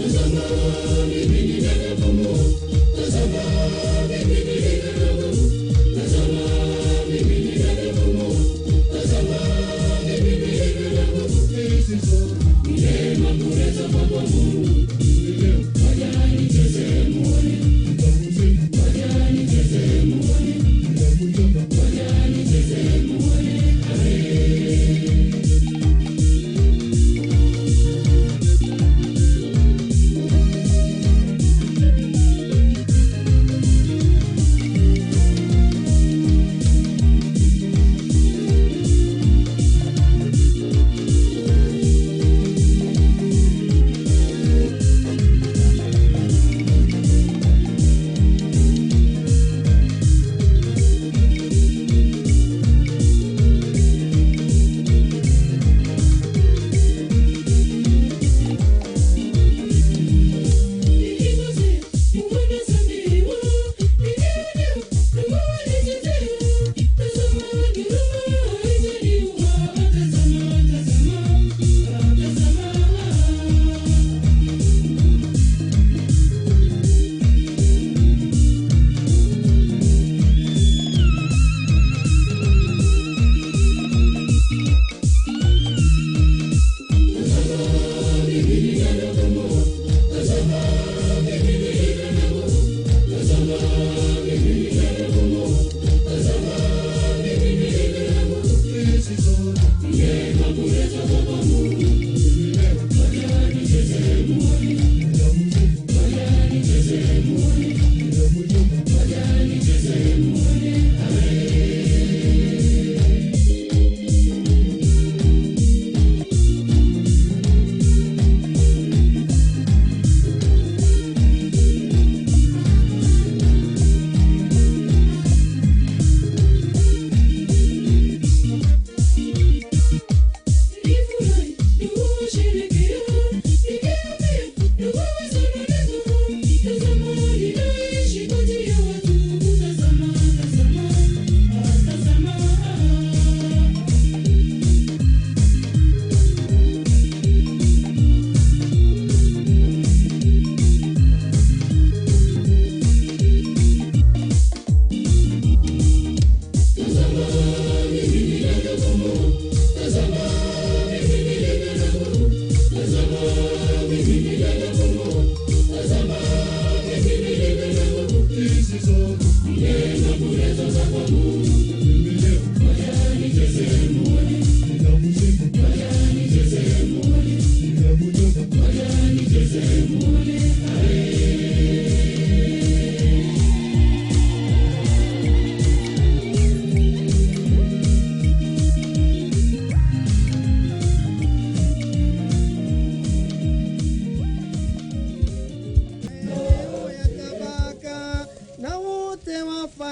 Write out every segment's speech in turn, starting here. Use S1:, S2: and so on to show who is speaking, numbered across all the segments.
S1: Tazama.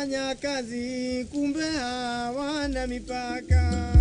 S1: Wanafanya kazi kumbe hawana mipaka.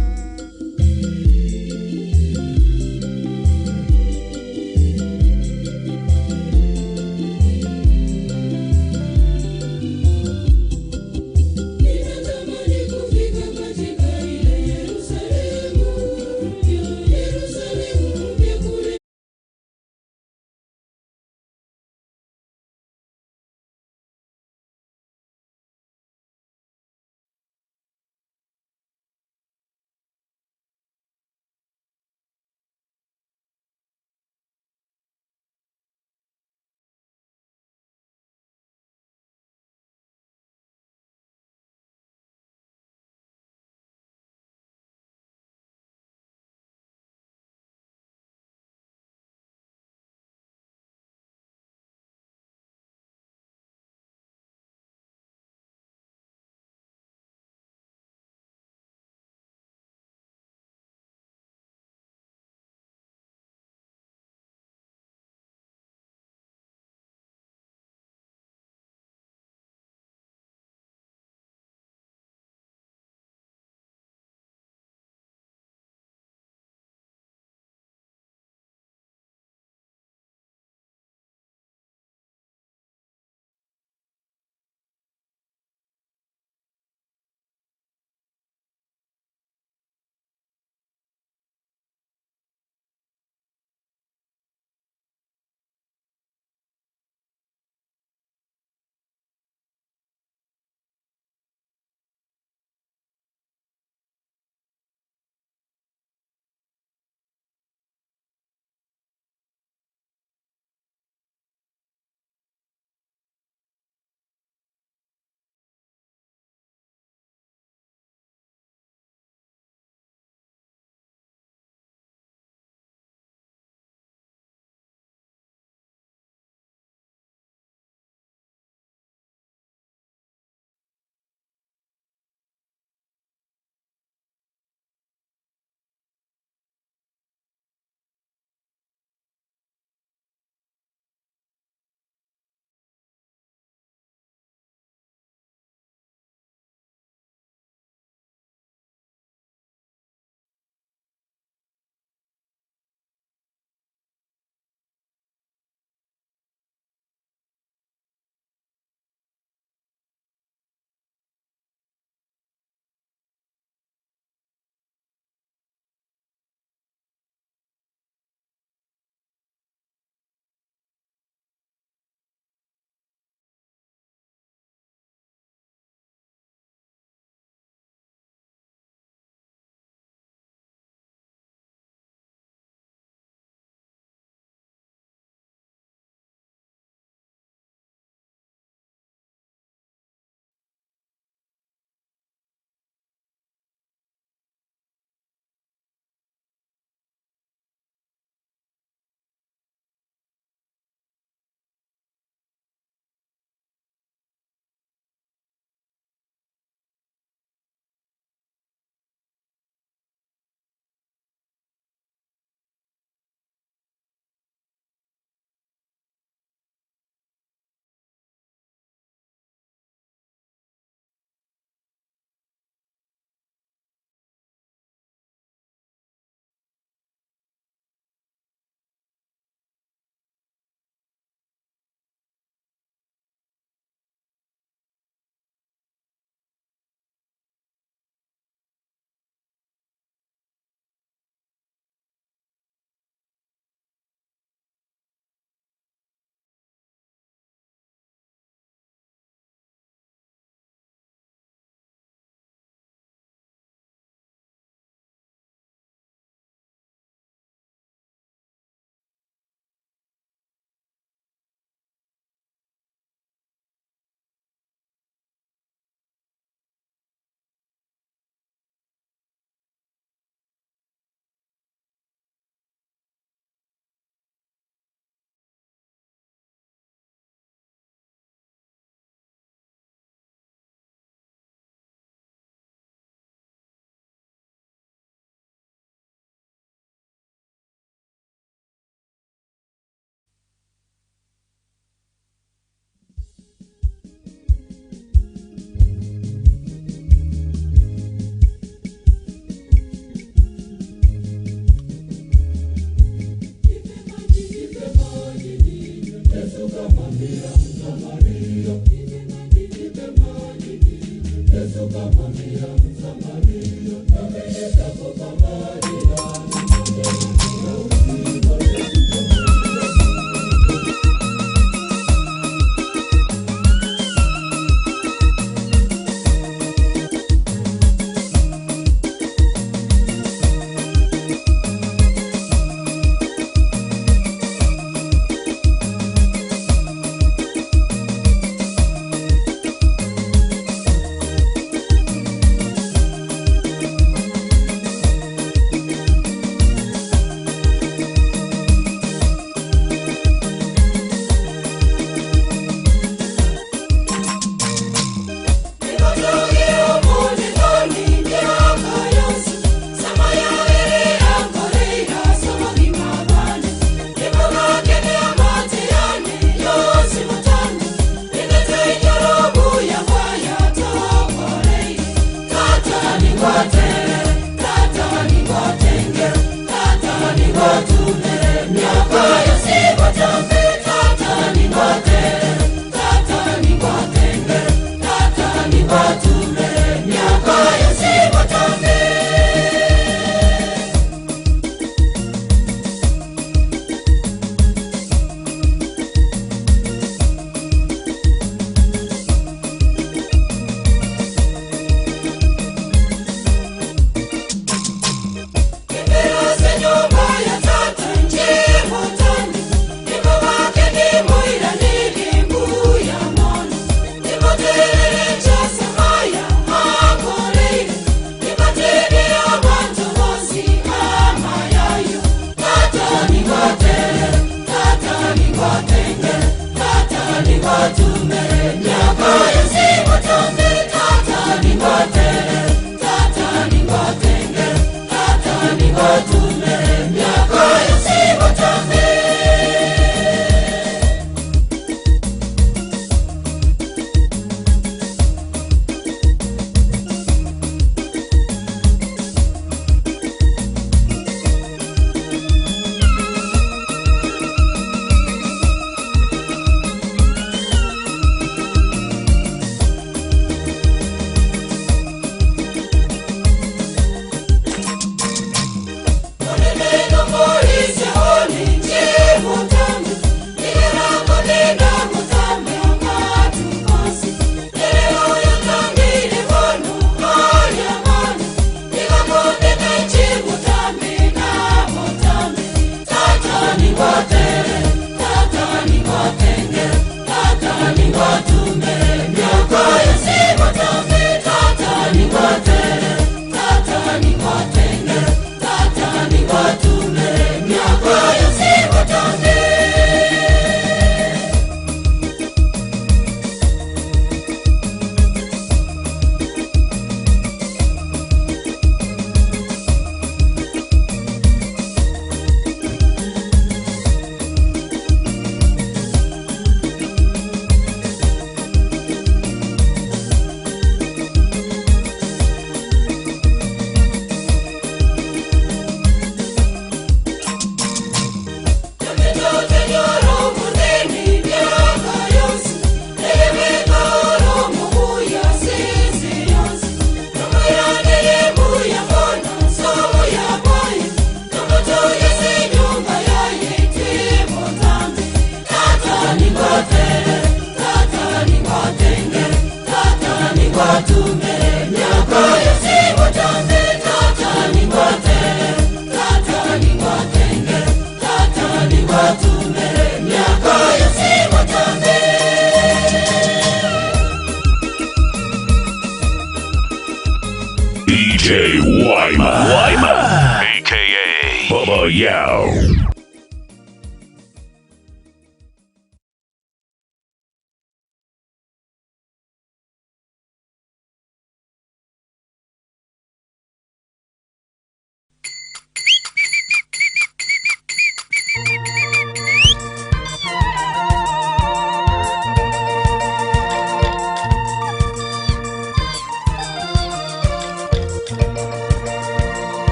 S2: yao.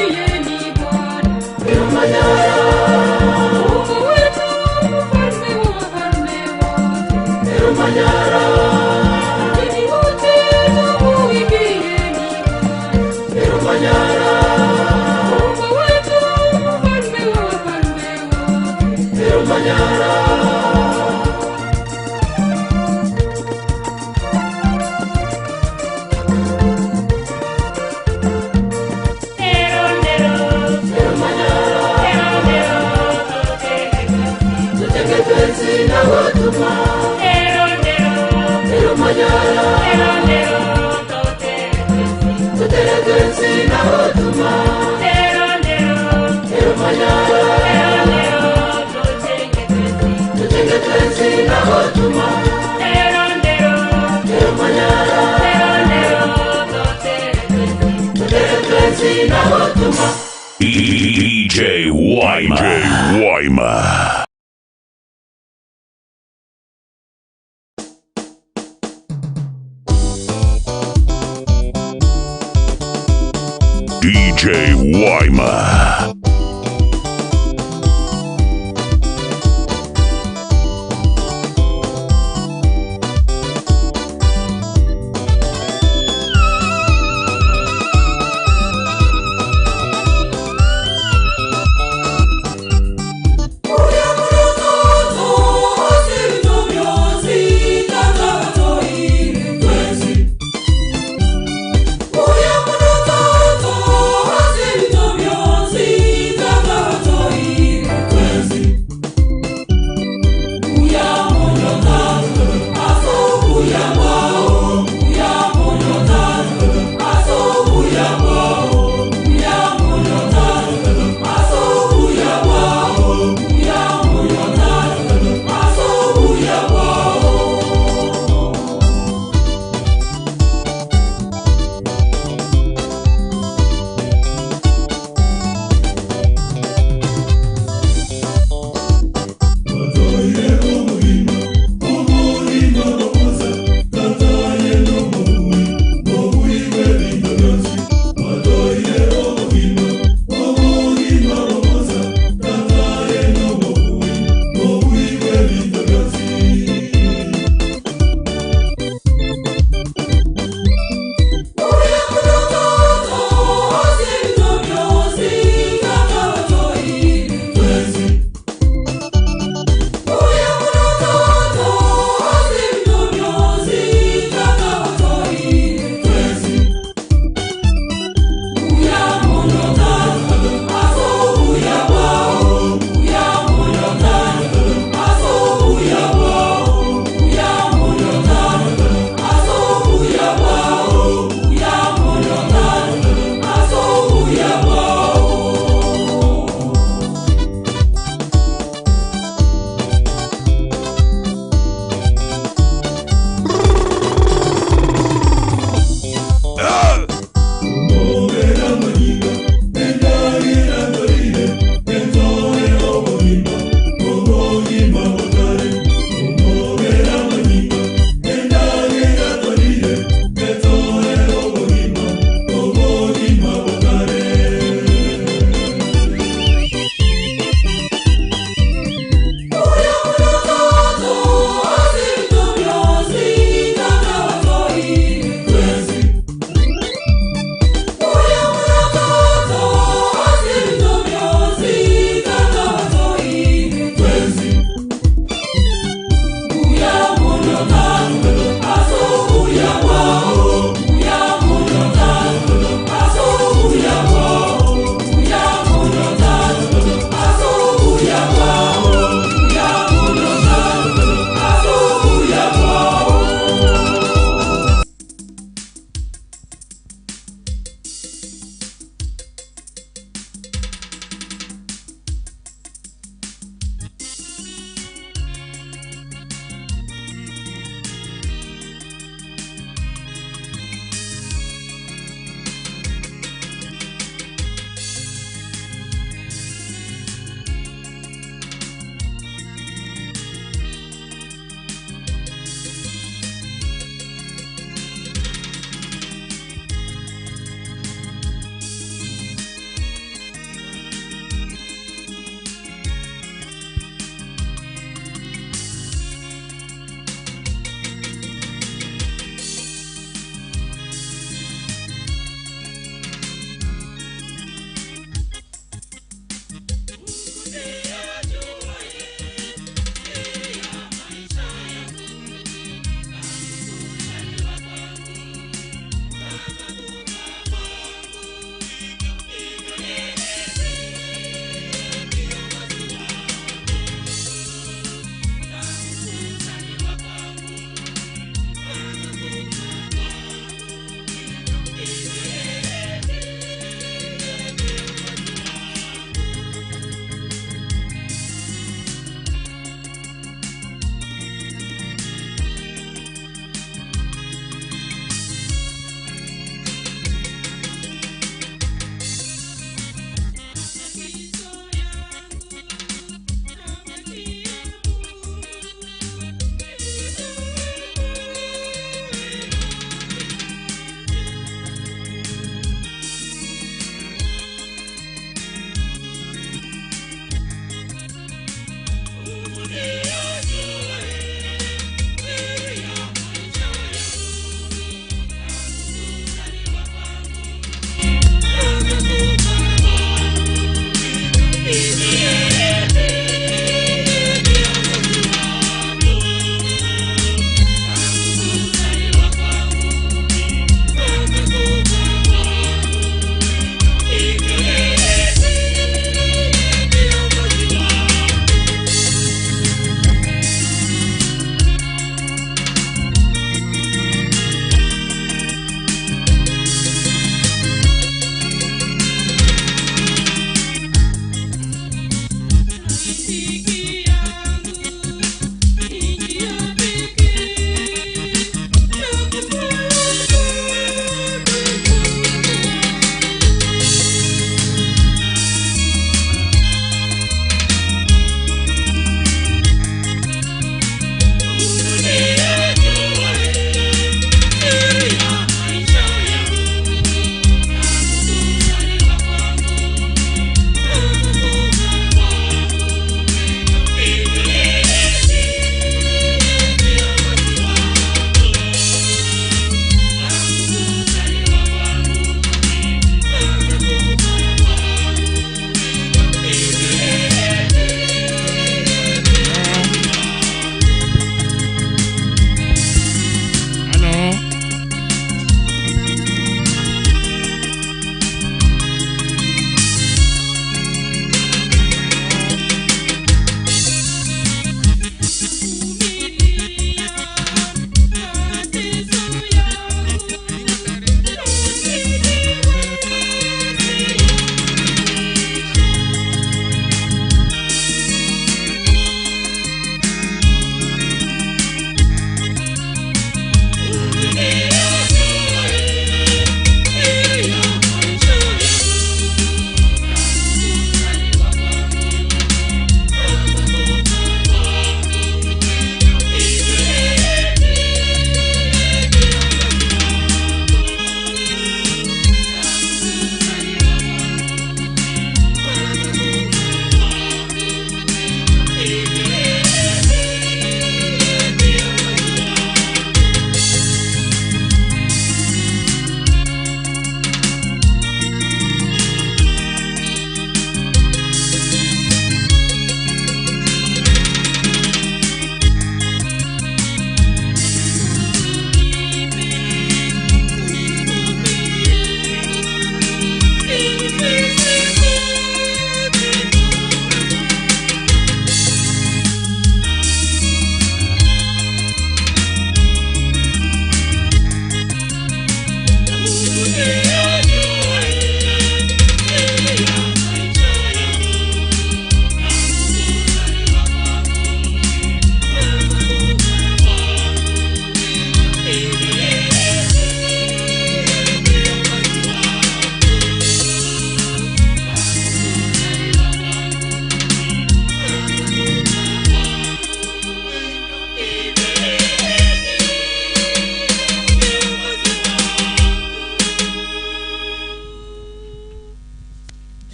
S3: Thank you.
S2: Ninawatuma.
S3: DJ Wyma. DJ Wyma. DJ Wyma.
S2: Huyo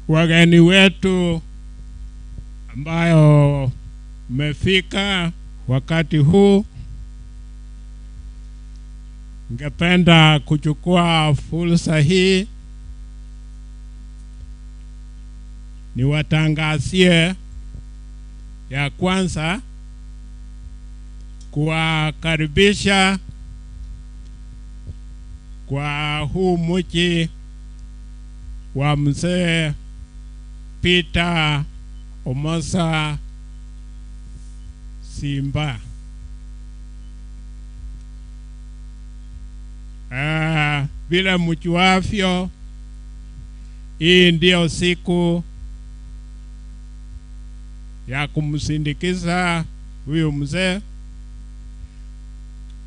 S2: Wageni wetu ambayo mmefika wakati huu, ningependa kuchukua fursa hii niwatangazie ya kwanza kuwakaribisha kwa huu mji wa mzee Peter Omosa Simba. Vile mjuavyo, hii ndio siku ya kumsindikiza huyu mzee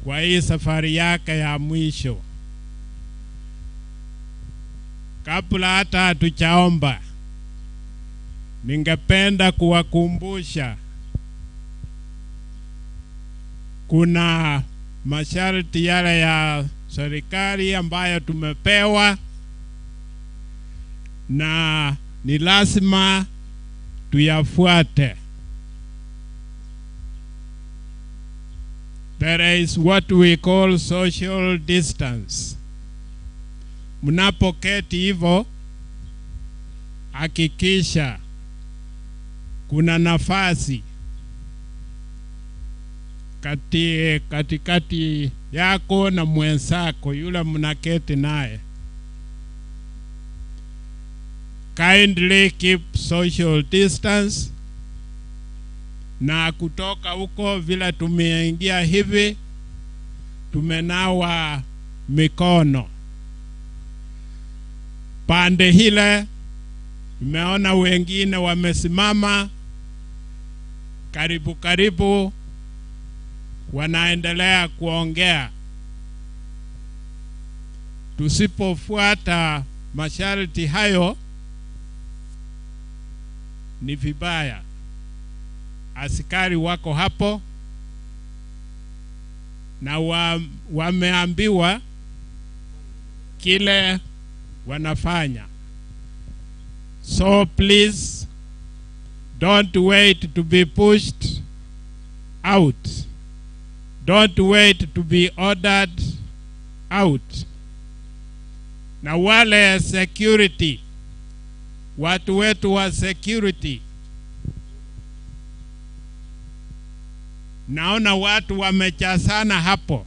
S2: kwa hii safari yake ya mwisho. Kabla hata hatujaomba, ningependa kuwakumbusha kuna masharti yale ya serikali ambayo tumepewa na ni lazima tuyafuate. There is what we call social distance. Mnapoketi hivyo, hakikisha kuna nafasi katikati yako na mwenzako yule mnaketi naye. Kindly keep social distance. Na kutoka huko vile tumeingia hivi, tumenawa mikono. Pande hile nimeona wengine wamesimama karibu karibu, wanaendelea kuongea. Tusipofuata masharti hayo ni vibaya. Askari wako hapo na wameambiwa kile wanafanya. So please don't wait to be pushed out. Don't wait to be ordered out. Na wale security, watu wetu wa security, naona watu wamechasana hapo,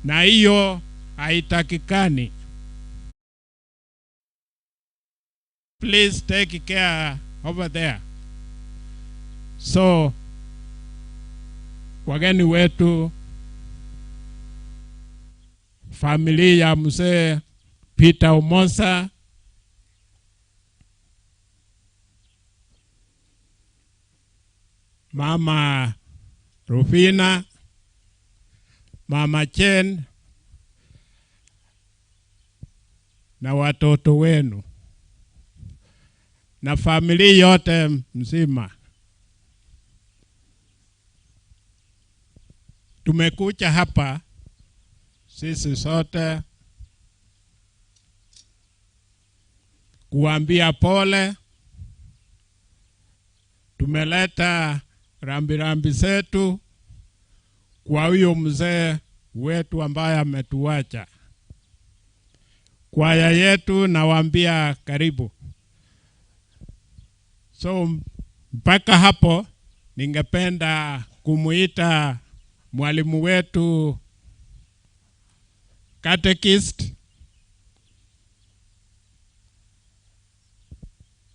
S2: na hiyo haitakikani. Please take care over there. So wageni wetu, familia ya mzee Peter Omosa, Mama Rufina, Mama Chen na watoto wenu na familia yote mzima, tumekuja hapa sisi sote kuambia pole. Tumeleta rambirambi zetu kwa huyo mzee wetu ambaye ametuacha. Kwaya yetu nawaambia karibu. So mpaka hapo ningependa kumuita mwalimu wetu catechist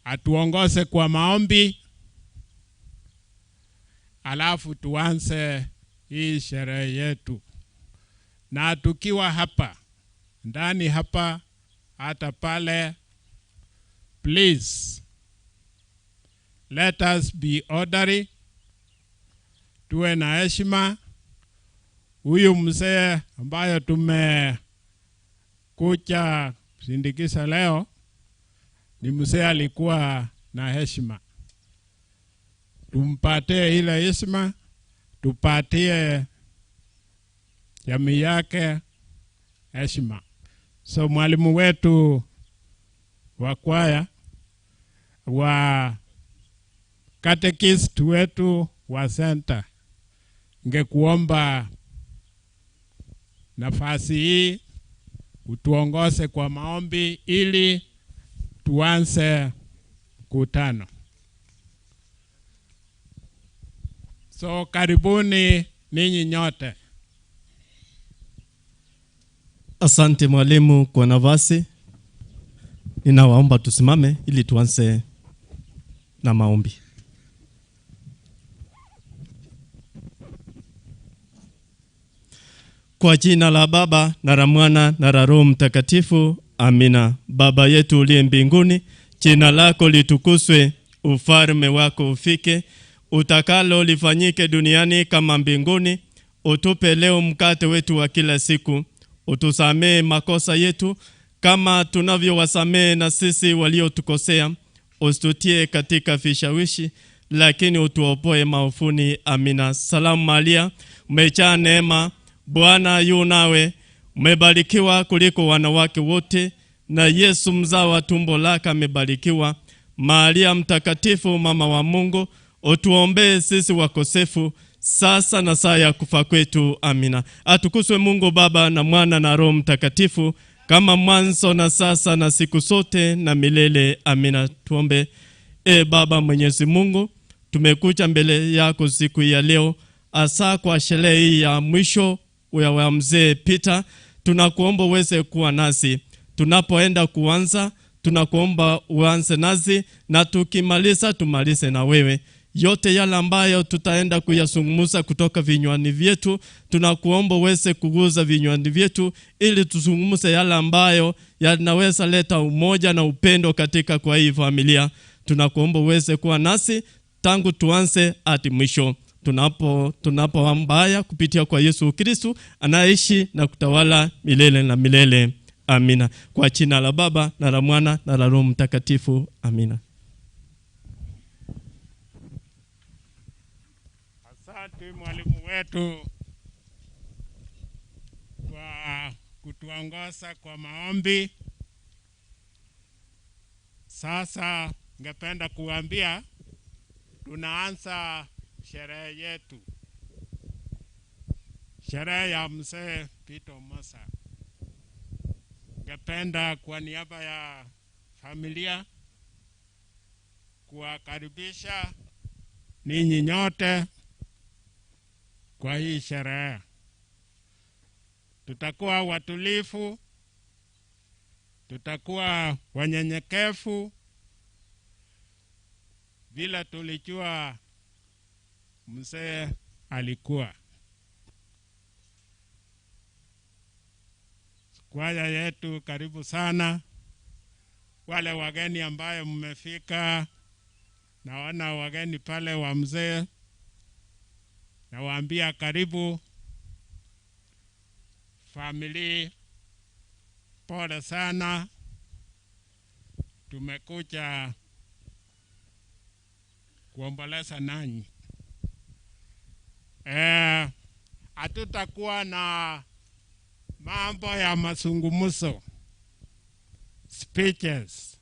S2: atuongoze kwa maombi, alafu tuanze hii sherehe yetu. Na tukiwa hapa ndani hapa hata pale, please let us be orderly, tuwe na heshima. Huyu mzee ambayo tumekuja kusindikiza leo ni mzee alikuwa na heshima. Tumpatie ile heshima, tupatie jamii yake heshima. So mwalimu wetu wa kwaya, wa catechist wetu wa center, ngekuomba nafasi hii utuongoze kwa maombi ili tuanze mkutano. So karibuni ninyi nyote.
S4: Asante mwalimu kwa nafasi. Ninawaomba tusimame ili tuanze na maombi. Kwa jina la Baba na la Mwana na la Roho Mtakatifu, amina. Baba yetu uliye mbinguni, jina lako litukuzwe, ufalme wako ufike, utakalo lifanyike duniani kama mbinguni. Utupe leo mkate wetu wa kila siku, utusamee makosa yetu kama tunavyowasamee na sisi waliotukosea, usitutie katika vishawishi, lakini utuopoe maovuni. Amina. Salamu Maria, umejaa neema, Bwana yu nawe, umebarikiwa kuliko wanawake wote, na Yesu mzao wa tumbo lako amebarikiwa. Maria mtakatifu, mama wa Mungu, utuombee sisi wakosefu, sasa na saa ya kufa kwetu. Amina. Atukuzwe Mungu Baba na Mwana na Roho Mtakatifu, kama mwanzo na sasa na siku zote na milele. Amina. Tuombe. E Baba Mwenyezi Mungu, tumekuja mbele yako siku ya leo, hasa kwa sherehe hii ya mwisho ya mzee Peter. Tunakuomba uweze kuwa nasi tunapoenda kuanza, tunakuomba uanze nasi na tukimaliza tumalize na wewe. Yote yale ambayo tutaenda kuyazungumza kutoka vinywani vyetu, tunakuomba uweze kuguza vinywani vyetu ili tuzungumze yale ambayo yanaweza leta umoja na upendo katika kwa hii familia. Tunakuomba uweze kuwa nasi tangu tuanze hadi mwisho. Tunapoomba haya kupitia kwa Yesu Kristo anaishi na kutawala milele na milele. Amina. Kwa jina la Baba na la Mwana na la Roho Mtakatifu. Amina.
S2: Asante mwalimu wetu kwa kutuongoza kwa maombi. Sasa ningependa kuambia tunaanza sherehe yetu, sherehe ya mzee Peter Omosa. Ningependa kwa niaba ya familia kuwakaribisha ninyi nyote kwa hii sherehe. Tutakuwa watulivu, tutakuwa wanyenyekevu vile tulijua mzee alikuwa. Kwaya yetu karibu sana. Wale wageni ambayo mmefika, naona wageni pale wa mzee, nawaambia karibu. Family, pole sana, tumekuja kuomboleza nanyi. Hatutakuwa na mambo ya mazungumzo, speeches,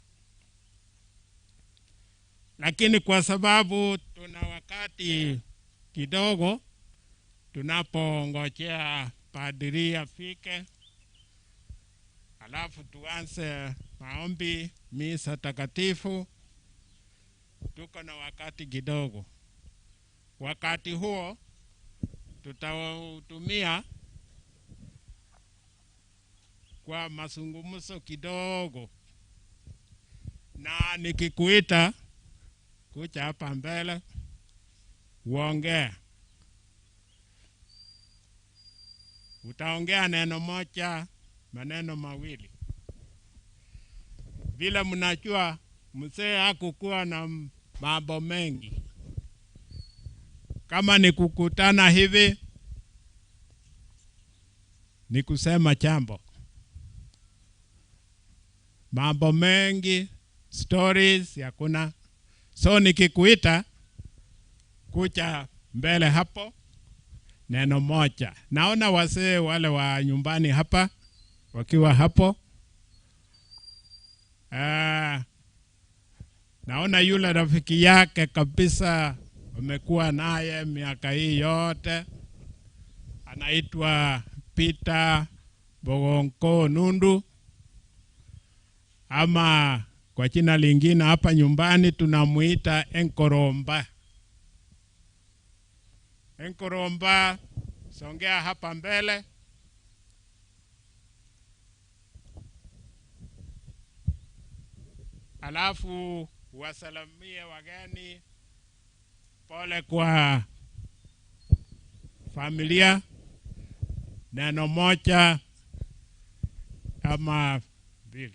S2: lakini kwa sababu tuna wakati kidogo tunapongojea padri afike, alafu tuanze maombi misa takatifu, tuko na wakati kidogo. Wakati huo tutautumia kwa mazungumzo kidogo, na nikikuita kuja hapa mbele uongee. Utaongea neno moja, maneno mawili. Vile mnajua mzee hakukuwa na mambo mengi. Kama ni kukutana hivi, ni kusema jambo. Mambo mengi, stories hakuna. So nikikuita kuja mbele hapo, neno moja. Naona wazee wale wa nyumbani hapa wakiwa hapo. Naona yule rafiki yake kabisa amekuwa naye miaka hii yote, anaitwa Peter Bogonko Nundu, ama kwa jina lingine hapa nyumbani tunamuita Enkoromba. Enkoromba, songea hapa mbele. Alafu wasalamie wageni. Pole kwa familia. Neno moja ama mbili.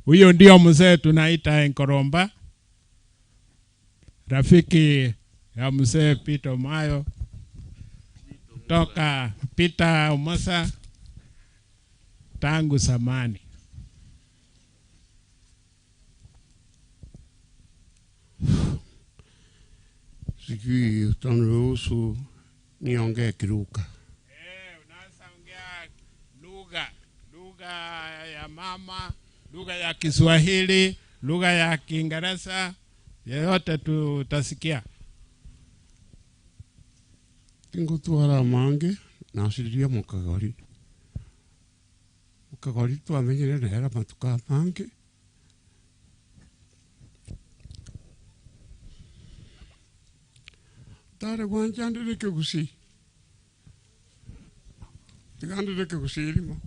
S2: Huyo ndio mzee tunaita Enkoromba, rafiki ya mzee Peter Mayo toka Peter Omosa tangu zamani.
S5: Sijui utaniruhusu niongee kilugha.
S2: Unaweza ongea lugha ya mama, lugha ya Kiswahili, lugha ya Kiingereza, yoyote tutasikia.
S5: Tingutwara mange nasiriria mukagori. Mukagori twamenyire nehera matuka mange. Tare gwanchandire kigusi. Tigandire kigusi rimo.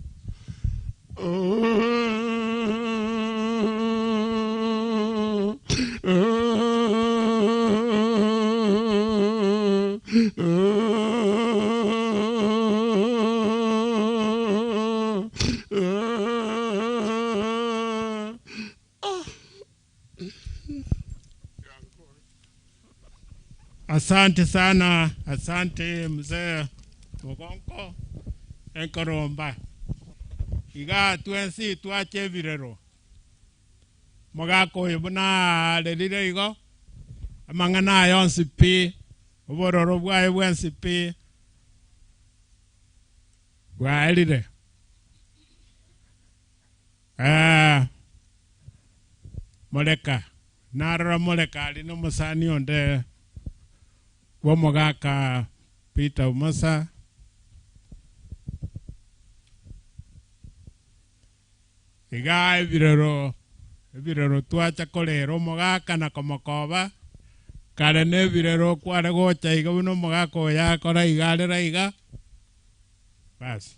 S2: Asante sana, asante mzee Mugonko Enkoromba. Iga twensi twache birero. Mogako yobuna lerire igo amang'ana yonsi pi obororo bwaye bwensi pi bwaerire. Moleka narora Moleka ali nomusani onde womogaka Peter Omosa. Iga ebirero twacha korera omogaka na komokoba kare na ebirero kware gocha iga buna omogaka oyo akora iga arera iga basi.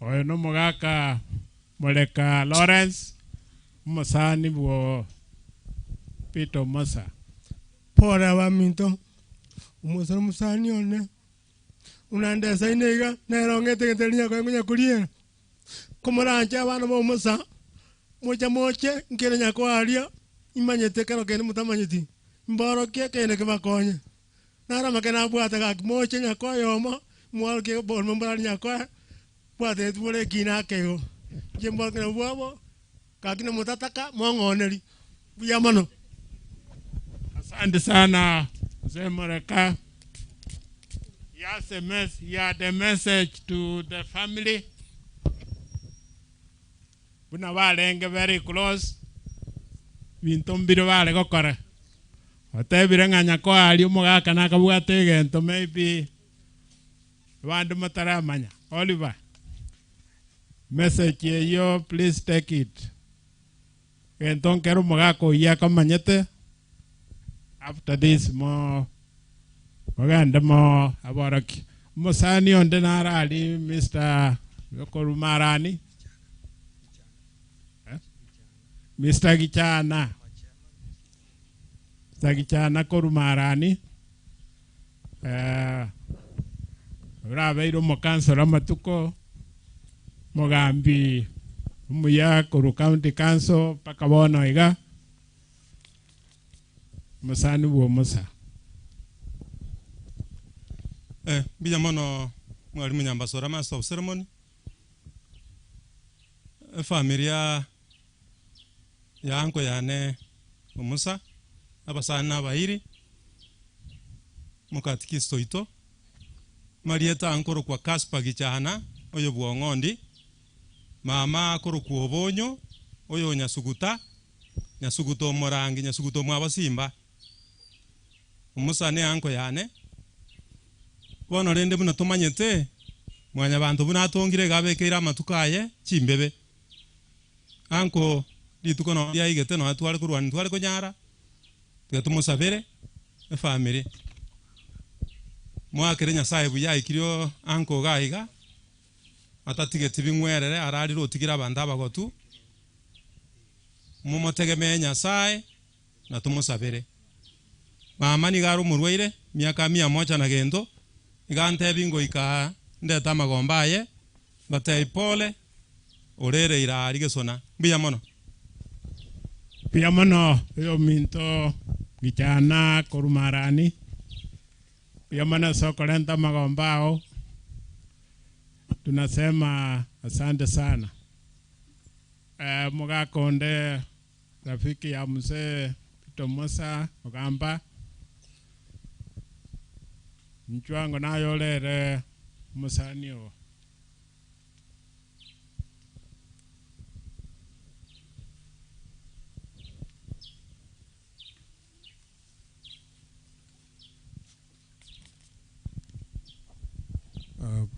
S2: Oyo nomogaka Moleka Lawrence omusani bwo Peter Omosa.
S1: Pore abaminto omusani omusani one unandesa ineiga nerongete geterinya koengunya kuriera komoranche abana ba Omosa mocha moche nkere nyakwaria imanyete kero kende mutamanyeti mborokie kende kebakonye naramake nabwate gaki moche nyakoyoma mwarokie bormo mborari nyakoe bwate tubore kina kego nche mborokene bwabo gaki nemutataka mwang'oneri buya mono.
S2: Asante sana mzee Moleka. He has a he had a message to the family. Buna barenge very close. Binto mbiro bare gokora. Otebire ng'a nyakoaria omogaka nakabwate egento maybe bandu mataramanya. Oliver, message eyo please take it. Gento nkero omogaka oyio akamanyete. After this mo ogende mo aboroki. Omusani onde narari Mr. Yokorumarani. Mr. Gichana. Mr. Gichana korumarani. Orabeire omokansora amatuko mogambi omuya koru county council paka bono iga musani bwo Musa.
S6: Bija mono mwalimu Nyambasora master of ceremony. Familia ya anko yane Omosa Abasani na abairi mukatikisto ito Marieta ankoro kwa Kaspa Gichana oyo bwongondi mama akoro ku obonyo oyo Nyasuguta Nyasuguta omorangi Nyasuguta mwabasimba umusane anko yane bono rende buno tumanyete mwanya bantu buna atongire gabekeira amatukaye chimbebe anko rituko no yaigete no atware kurwani tware kunyara tumusabere efamily mwakere Nyasaye buya anko gaiga atatigeti bingwerere arariro otigira abantu abagotu mumotegemee Nyasaye na tumusabere. Mama nigaro murwaire miaka 100 na gento igante bingoika ndeta amagomba aye batei pole orere irari gesona mbuya mono.
S2: Mbuya mono yo minto Gichana korumarani mbuya mono sokorenta magombao tunasema asante sana. Mugakonde rafiki ya mzee Tomosa Ogamba mchwango nayo lere musanio.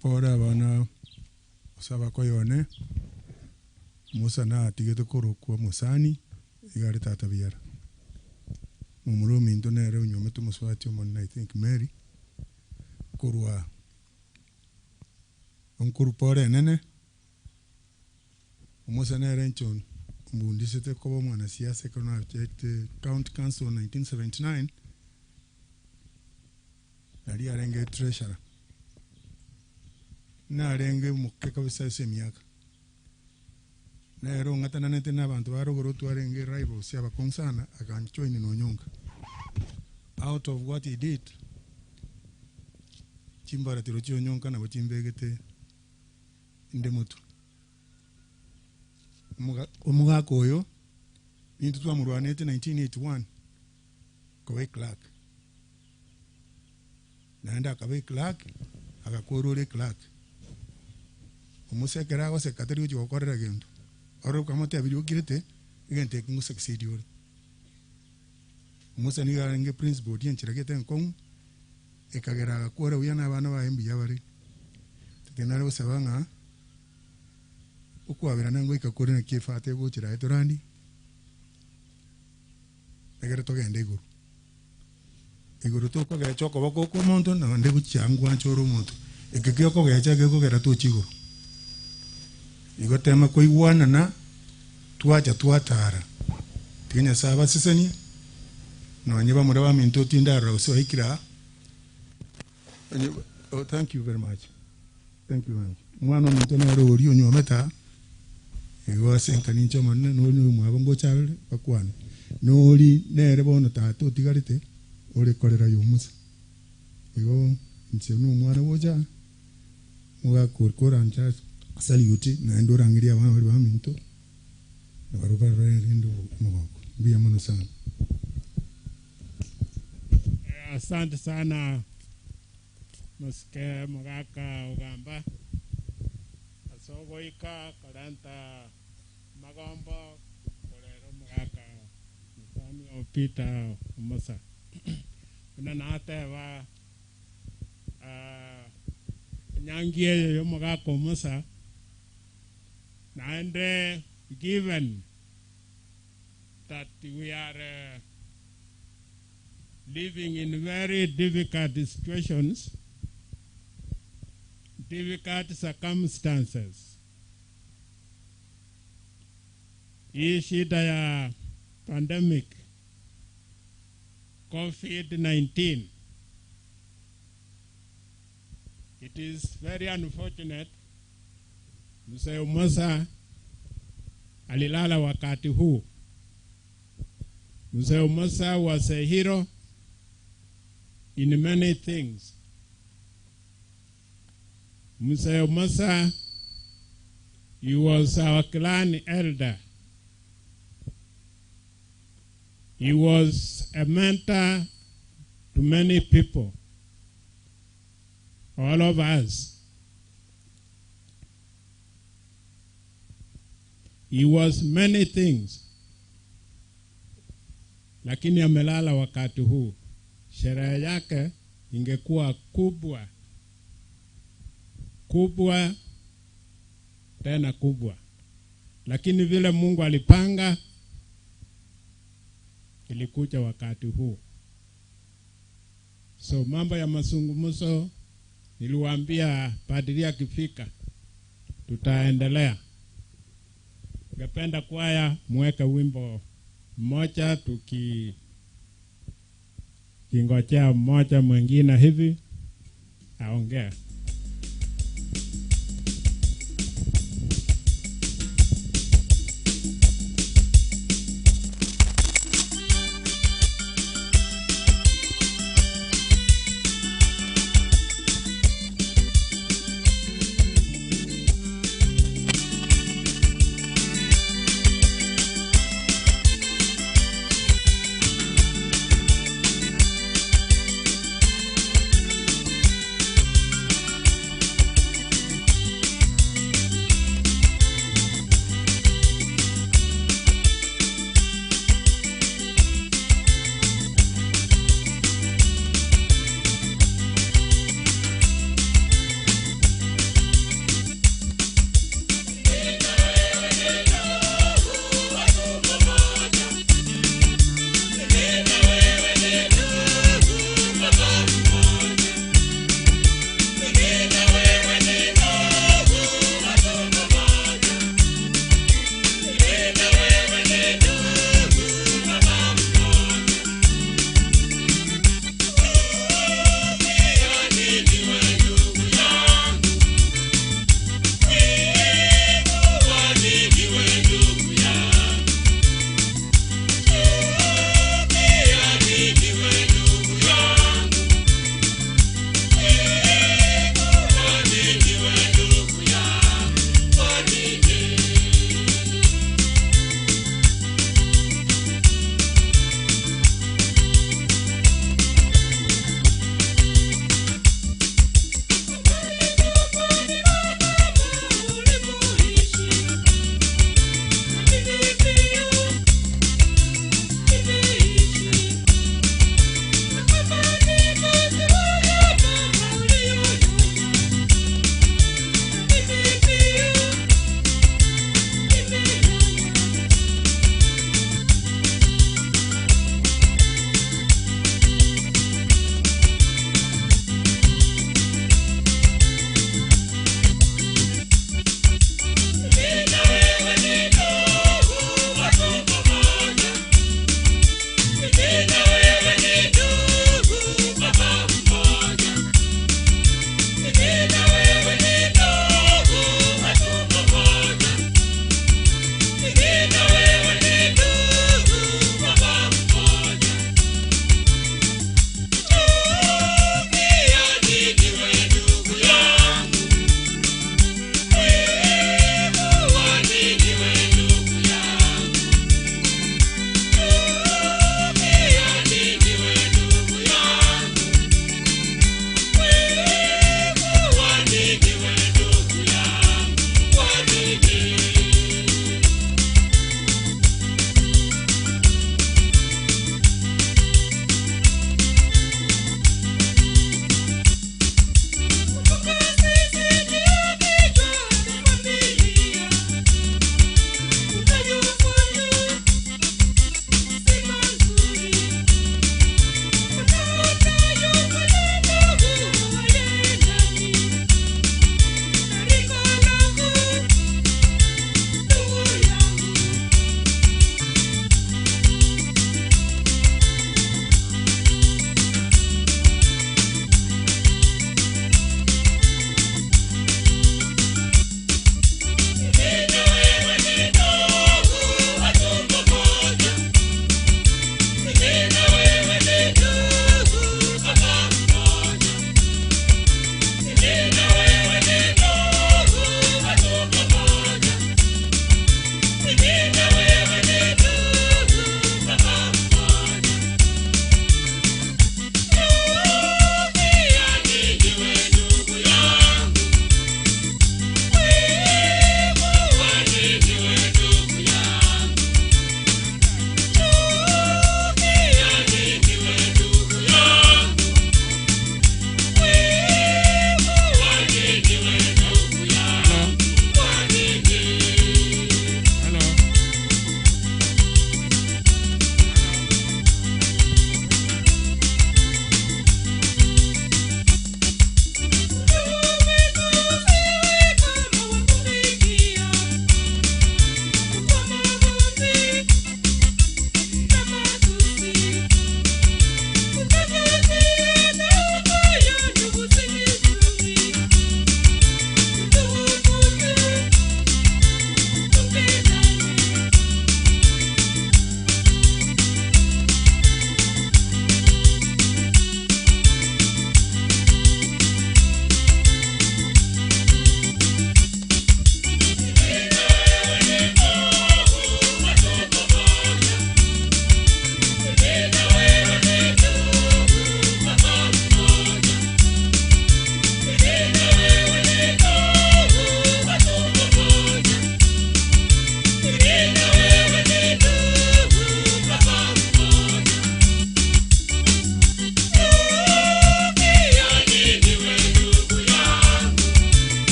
S7: Pora bana osaba koyone Musa na atigete korokwa musani igare tata biara mumuro minto nere unyome tumuswati omonna I think Mary korwa onkuru pore nene Musa nere nchon mbundisete koba mwana siasa kono county council 1979 nali arenge treasurer narenge muke kabisa ese miaka nero ngatananete n'abantu barogoro twarenge rivals abakonsana akanjoin nonyonga out of what he did chimbara tiro chionyonga nabo chimbegete inde mutu omugaka oyo nintu twamurwanete 1981 kobe clerk naenda akabe clerk agakorore clerk omusekera agosekatari gochi gokorera gento oro kamote abiri okirete egente kingusucceed ore omusa nigo arenge prince board enchera gete nkong'u ekagera agakora buya na abana baye mbuya bare tetenare gosaba ng'a okwabera ngoika kore naki efate gochera etorandi egere togende igoro igoro tokogecha okoboko kwa omonto naende gochiangwancha ore omonto eke giokogecha gekogera tochi igoro igo tema koigwanana twacha twatara tiga Nyasaye abasesenie nonye bamura baminto otindarora gose baikira. Oh, thank you very much. Thank you very much. Mwana ominto nere oria onywomete igo ase enkani inche omonene nori mwabo ngocharore bakwane nori nere bono tata otigarete ore korera yomusa igo inche no omwana gocha mugakorancha salute naende orangeria abana bari baminto nabarubarende omogoko mbuya mono sana.
S2: Asante sana Mosike Mugaka Ogamba asogoika karanta magombo korero Mugaka musani o Peter Musa una nateba nyangie yo Mugaka Musa naende given that we are living in very difficult situations, difficult circumstances. Hii shida ya pandemic COVID-19, it is very unfortunate. Mzee Musa alilala wakati huu. Mzee Musa was a hero in many things. Mzee Musa, he was our clan elder. He was a mentor to many people, all of us. He was many things, lakini amelala wakati huu. Sherehe yake ingekuwa kubwa kubwa tena kubwa, lakini vile Mungu alipanga ilikuja wakati huu. So mambo ya mazungumzo niliwaambia padri akifika tutaendelea. Ningependa kwaya muweke wimbo mmoja tuki kingojea mmoja mwingine hivi aongee.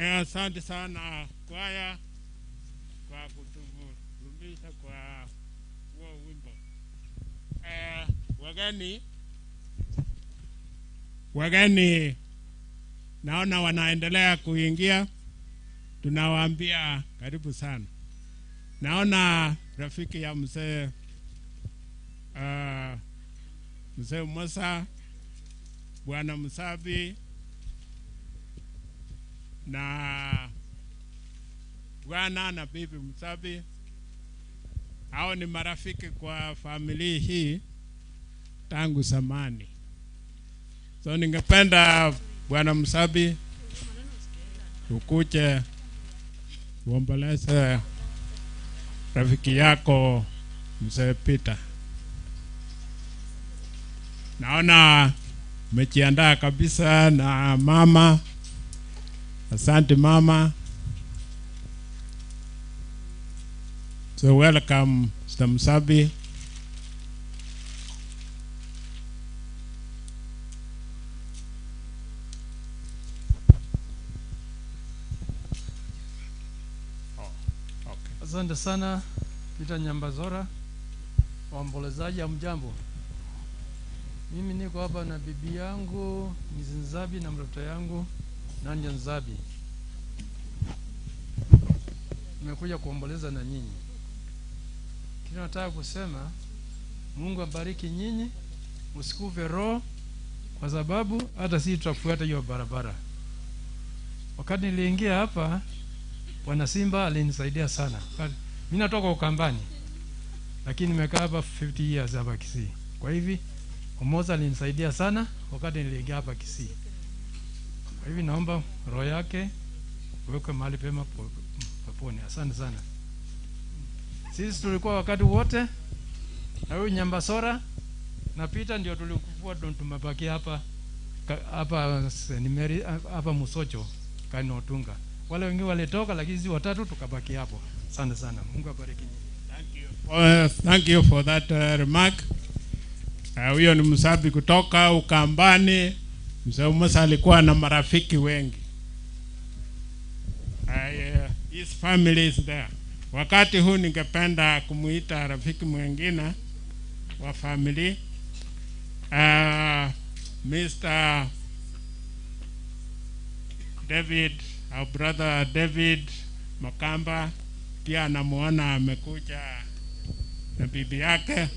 S2: Asante sana kwaya kwa kutuvurumisha kwa huo wimbo. Wageni naona wanaendelea kuingia, tunawaambia karibu sana. Naona rafiki ya mzee mzee Musa, Bwana Musabi na bwana na bibi Musabi, hao ni marafiki kwa familia hii tangu zamani. So ningependa Bwana Musabi ukuje uomboleze rafiki yako Mzee Peter. Naona umejiandaa kabisa na mama. Asante mama. So welcome Mr. Musabi.
S8: Asante sana Peter Nyambazora, waombolezaji, hamjambo. Mimi niko hapa na bibi yangu Mrs. Nzabi na mtoto yangu Nanja Nzabi. Nimekuja kuomboleza na nyinyi. Kile nataka kusema, Mungu abariki nyinyi, msikufe roho, kwa sababu hata sisi tutafuata hiyo barabara. Wakati niliingia hapa, Bwana Simba alinisaidia sana. Mimi natoka Ukambani, lakini nimekaa hapa 50 years hapa Kisii. Kwa hivi Omoza alinisaidia sana wakati niliingia hapa Kisii. Kwa hivi naomba roho yake uwekwe mahali pema peponi. Asante sana. Sisi tulikuwa wakati wote na huyu Nyambasora na Peter ndio tulikuwa tumebaki hapa hapa Nimeri, hapa Musocho Kanotunga. Wale wengine walitoka, lakini sisi watatu tukabaki hapo. Asante sana. Mungu abariki.
S2: Thank you. Thank you for that remark. Huyo ni Musabi kutoka Ukambani. Mzee Musa alikuwa na marafiki wengi. His family is there. Wakati huu ningependa kumuita rafiki mwingine wa family, Mr. David, our brother David Makamba, pia namuona amekuja na bibi yake.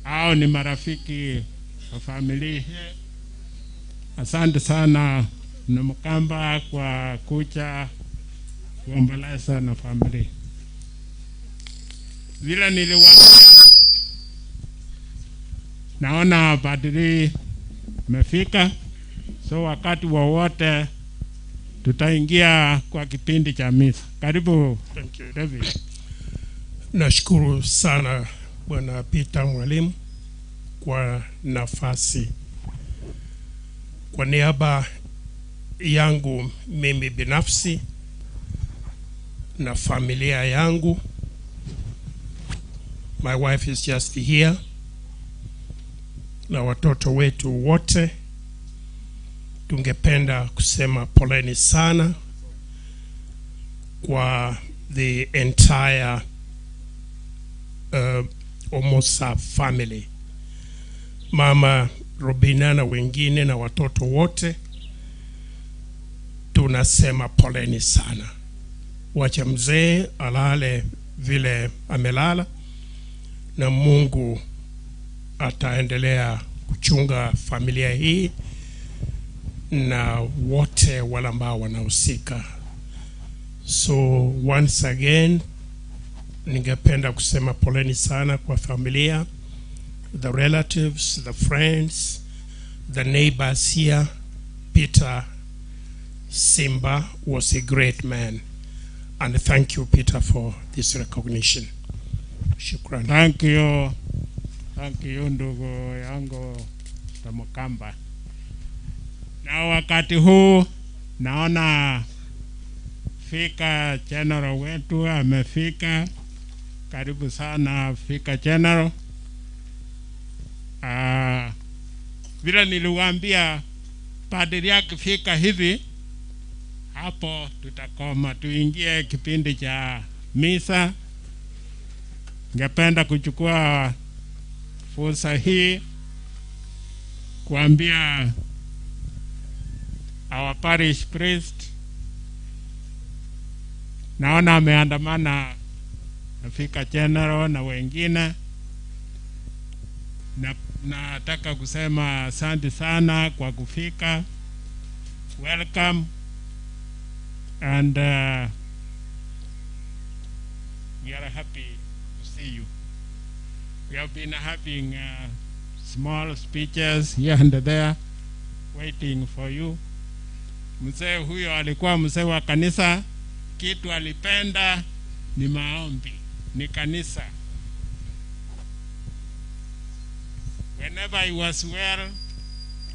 S2: Hao ni marafiki wa familia. Asante sana na Makamba kwa kuja kuomboleza na familia. Vile niliwaambia, naona padri imefika, so wakati wowote tutaingia kwa kipindi cha misa. Karibu.
S9: Thank you,
S2: David.
S9: Nashukuru sana Bwana Peter Mwalimu kwa nafasi. Kwa niaba yangu mimi binafsi na familia yangu, my wife is just here, na watoto wetu wote, tungependa kusema poleni sana kwa the entire Omosa family, Mama Robina na wengine na watoto wote, tunasema poleni sana. Wacha mzee alale vile amelala, na Mungu ataendelea kuchunga familia hii na wote wale ambao wanahusika. So once again, ningependa kusema poleni sana kwa familia, the relatives, the friends, the neighbors here. Peter Simba was a great man. And thank you, Peter, for this recognition. Shukran.
S2: Thank you. Thank you, ndugu yangu Makamba. Na wakati huu naona Fika General wetu amefika. Karibu sana Fika General. Vile niliwaambia padri akifika hivi Hapo tutakoma, tuingie kipindi cha misa. Ningependa kuchukua fursa hii kuambia our parish priest, naona ameandamana na Vicar General na wengine, na nataka kusema asante sana kwa kufika. Welcome and we are happy to see you. We have been having small speeches here and there waiting for you. Mzee huyo alikuwa mzee wa kanisa, kitu alipenda ni maombi, ni kanisa. Whenever he was well,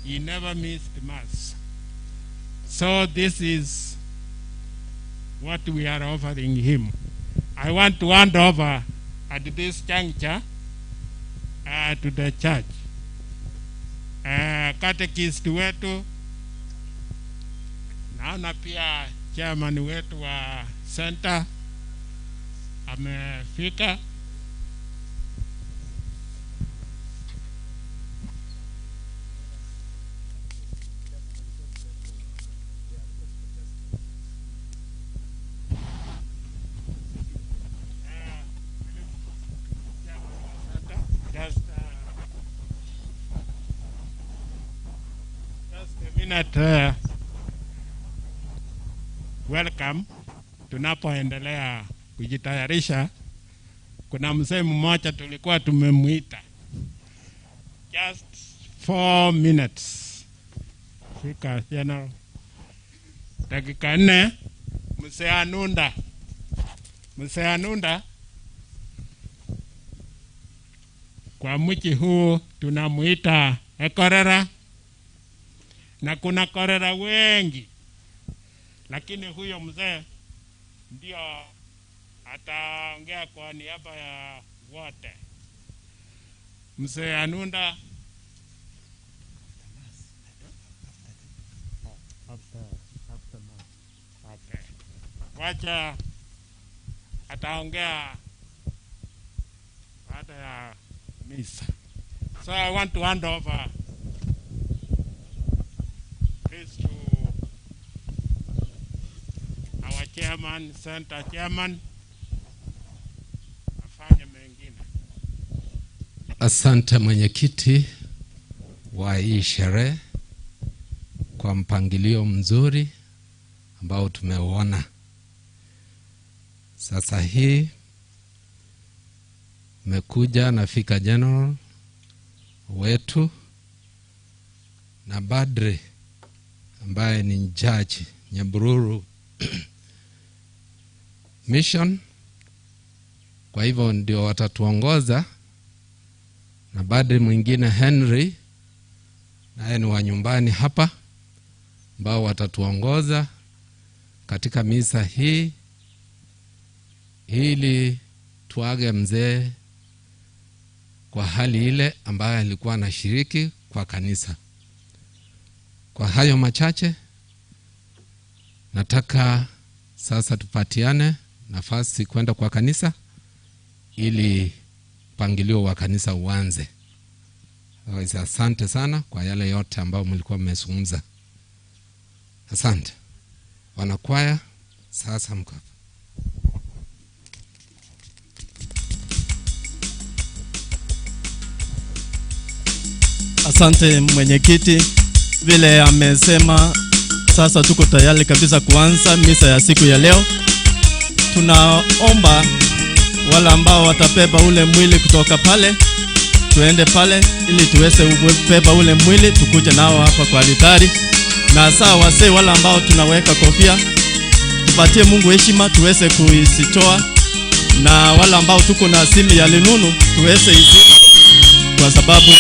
S2: he never missed mass. So this is what we are offering him. I want to hand over at this juncture to the church. Catechist wetu, naona pia chairman wetu wa center amefika. Just a minute, welcome. Tunapoendelea kujitayarisha, kuna mzee mmoja tulikuwa tumemuita. Just 4 minutes. Fika General. Dakika 4, Mzee Anunda. Mzee Anunda, kwa mji huu tunamuita Ekorera, na kuna korera wengi, lakini huyo mzee ndio ataongea kwa niaba ya wote. Mzee Anunda. Okay. Wacha ataongea baada ya misa. So I want to hand over this to our chairman, center chairman, afanye mengine.
S10: Asante mwenyekiti wa hii sherehe kwa mpangilio mzuri ambao tumeuona. Sasa hii mekuja na Vicar General wetu na Badre ambaye ni judge Nyabururu Mission. Kwa hivyo ndio watatuongoza, na Badre mwingine Henry naye ni wa nyumbani hapa, ambao watatuongoza katika misa hii ili tuage mzee kwa hali ile ambayo alikuwa anashiriki kwa kanisa. Kwa hayo machache, nataka sasa tupatiane nafasi kwenda kwa kanisa ili mpangilio wa kanisa uanze. Asante sana kwa yale yote ambayo mlikuwa mmezungumza. Asante. Wanakwaya, sasa mko hapa.
S4: Asante mwenyekiti, vile amesema, sasa tuko tayari kabisa kuanza misa ya siku ya leo. Tunaomba wale ambao watabeba ule mwili kutoka pale, tuende pale ili tuweze kubeba ule mwili tukuje nao hapa kwa altari. Na saa wazee wale ambao tunaweka kofia, tupatie Mungu heshima tuweze kuisitoa, na wale ambao tuko na simu ya linunu tuweze izima, kwa sababu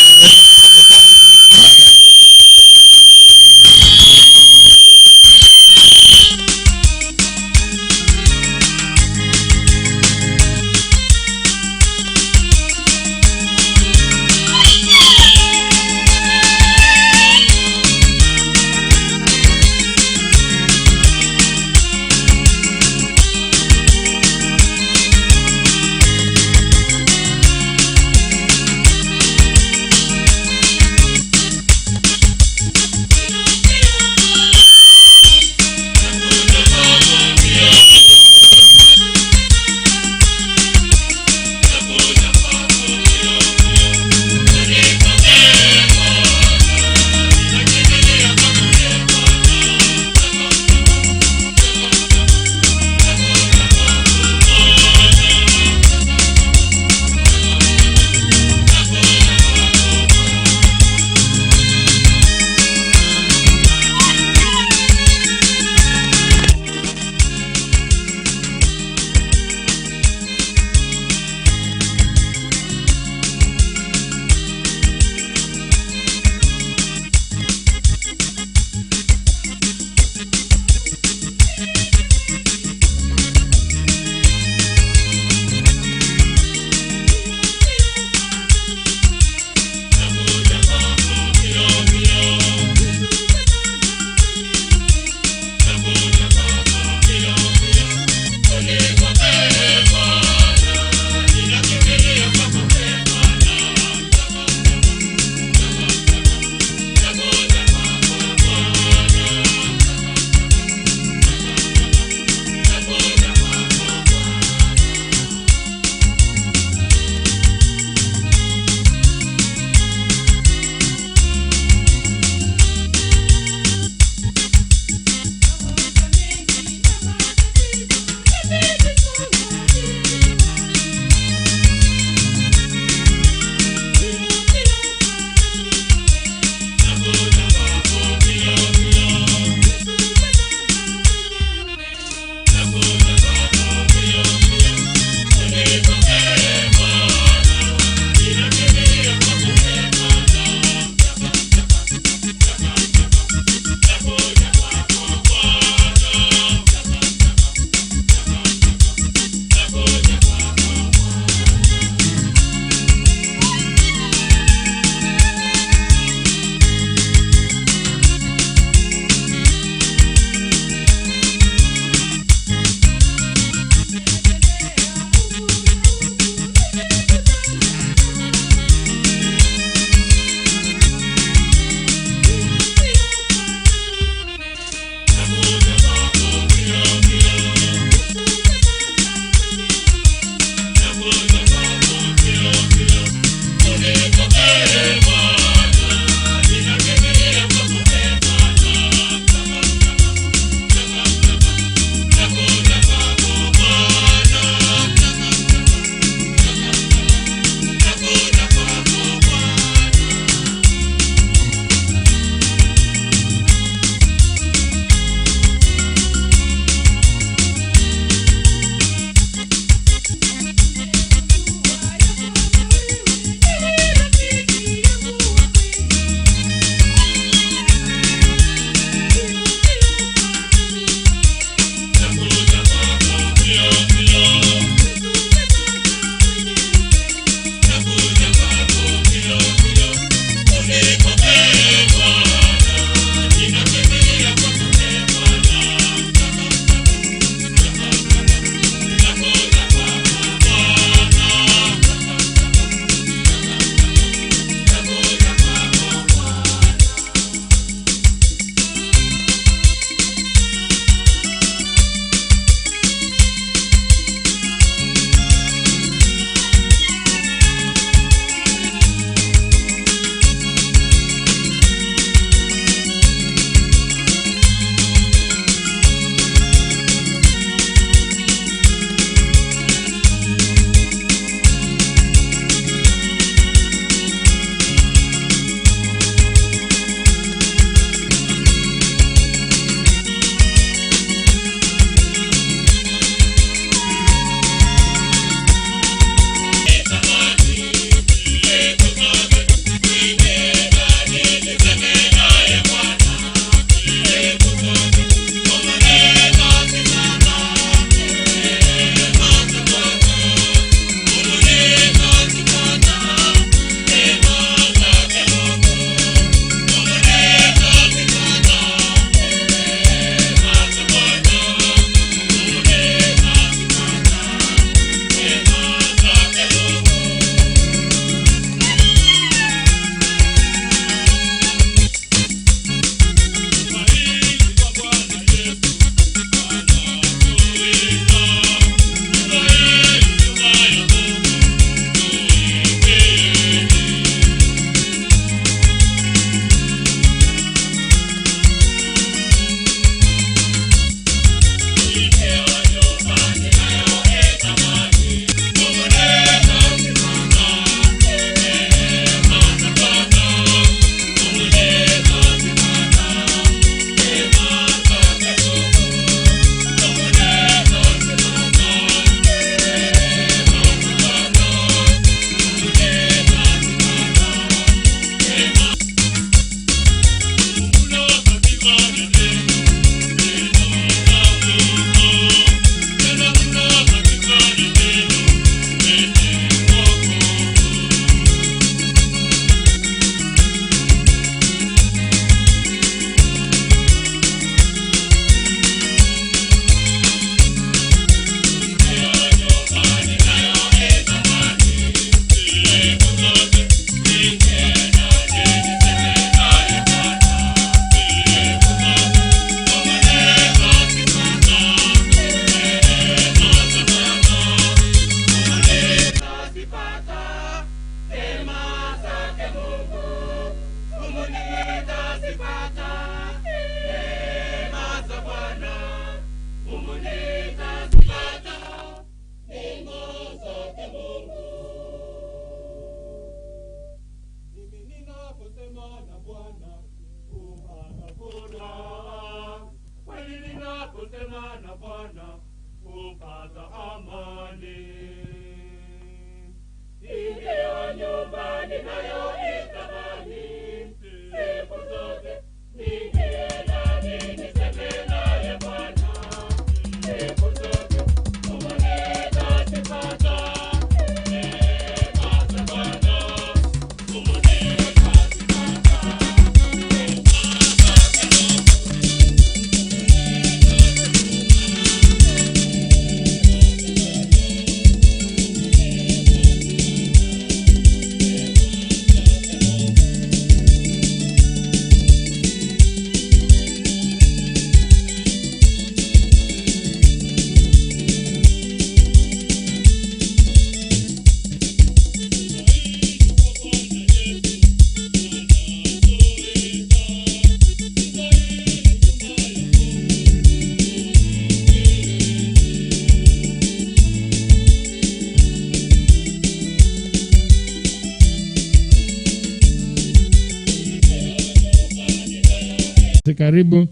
S11: Karibu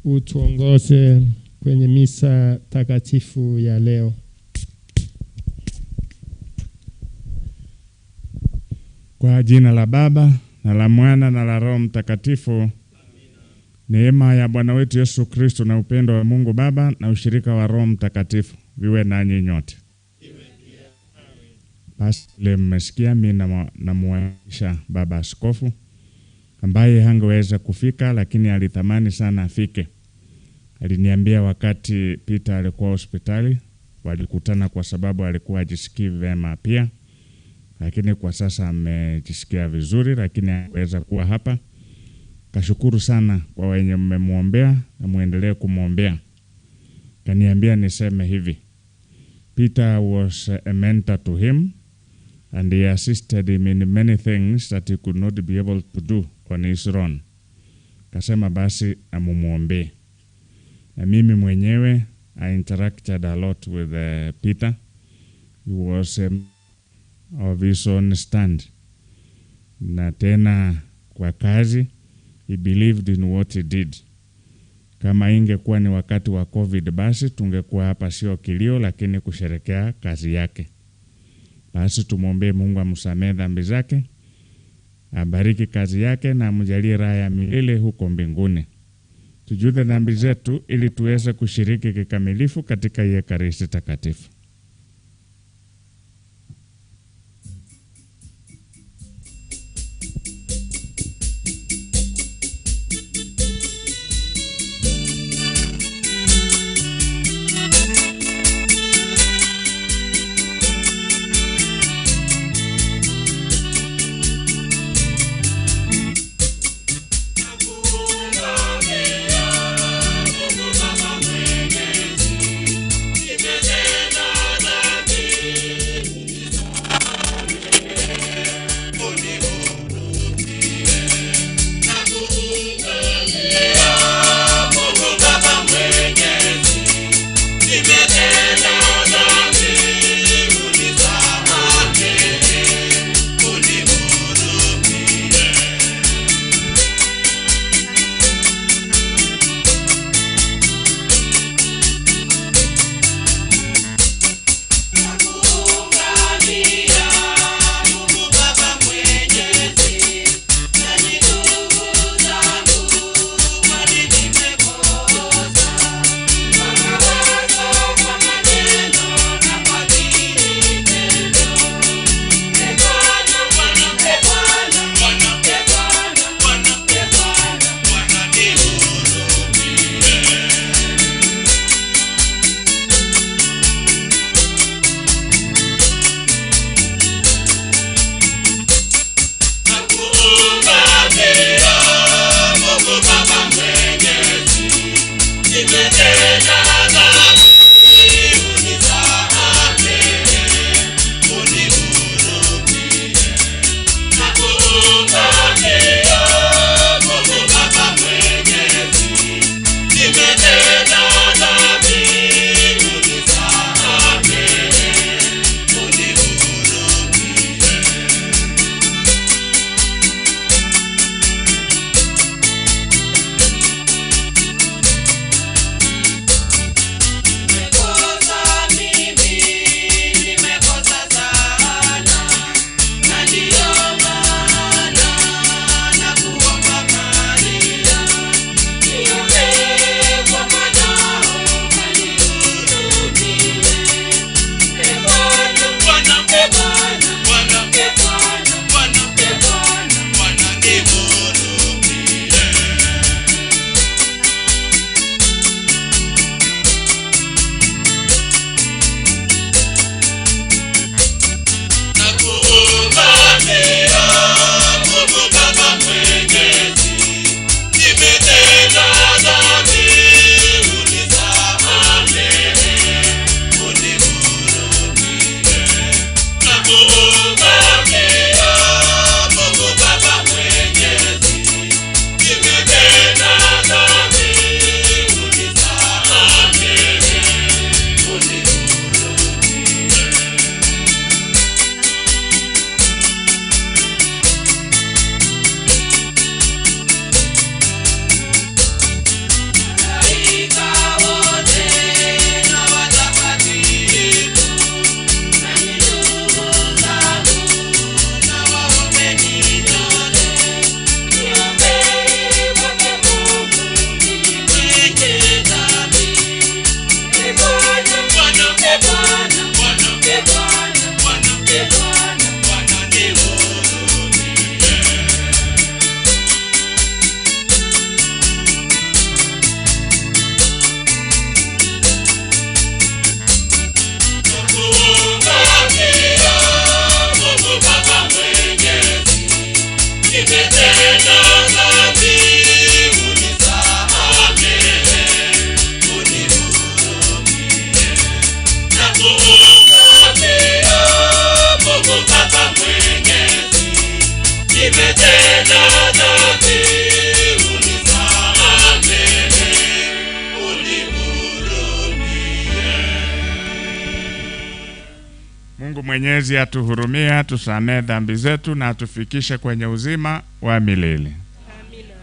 S11: utuongoze kwenye misa takatifu ya leo.
S12: Kwa jina la Baba na la Mwana na la Roho Mtakatifu. Neema ya Bwana wetu Yesu Kristo na upendo wa Mungu Baba na ushirika wa Roho Mtakatifu viwe nanyi nyote. Basi leo mmesikia mimi namuaisha Baba Askofu ambaye hangeweza kufika, lakini alitamani sana afike. Aliniambia wakati Peter alikuwa hospitali walikutana kwa sababu alikuwa hajisikii vema pia, lakini kwa sasa amejisikia vizuri, lakini haweza kuwa hapa. Kashukuru sana kwa wenye mmemuombea na muendelee kumuombea. Kaniambia niseme hivi: Peter was a mentor to him and he assisted him in many things that he could not be able to do on his own. Kasema basi amumuombee. Na mimi mwenyewe I interacted a lot with Peter. He was of his own stand. Na tena kwa kazi, he believed in what he did. Kama ingekuwa ni wakati wa COVID basi tungekuwa hapa sio kilio, lakini kusherekea kazi yake. Basi tumuombe Mungu amsamehe dhambi zake, abariki kazi yake na amjalie raha ya milele huko mbinguni. Tujute dhambi zetu ili tuweze kushiriki kikamilifu katika Ekaristi Takatifu.
S13: Amen.
S12: Mungu Mwenyezi atuhurumie, atusamee dhambi zetu na atufikishe kwenye uzima wa milele.
S13: Amina.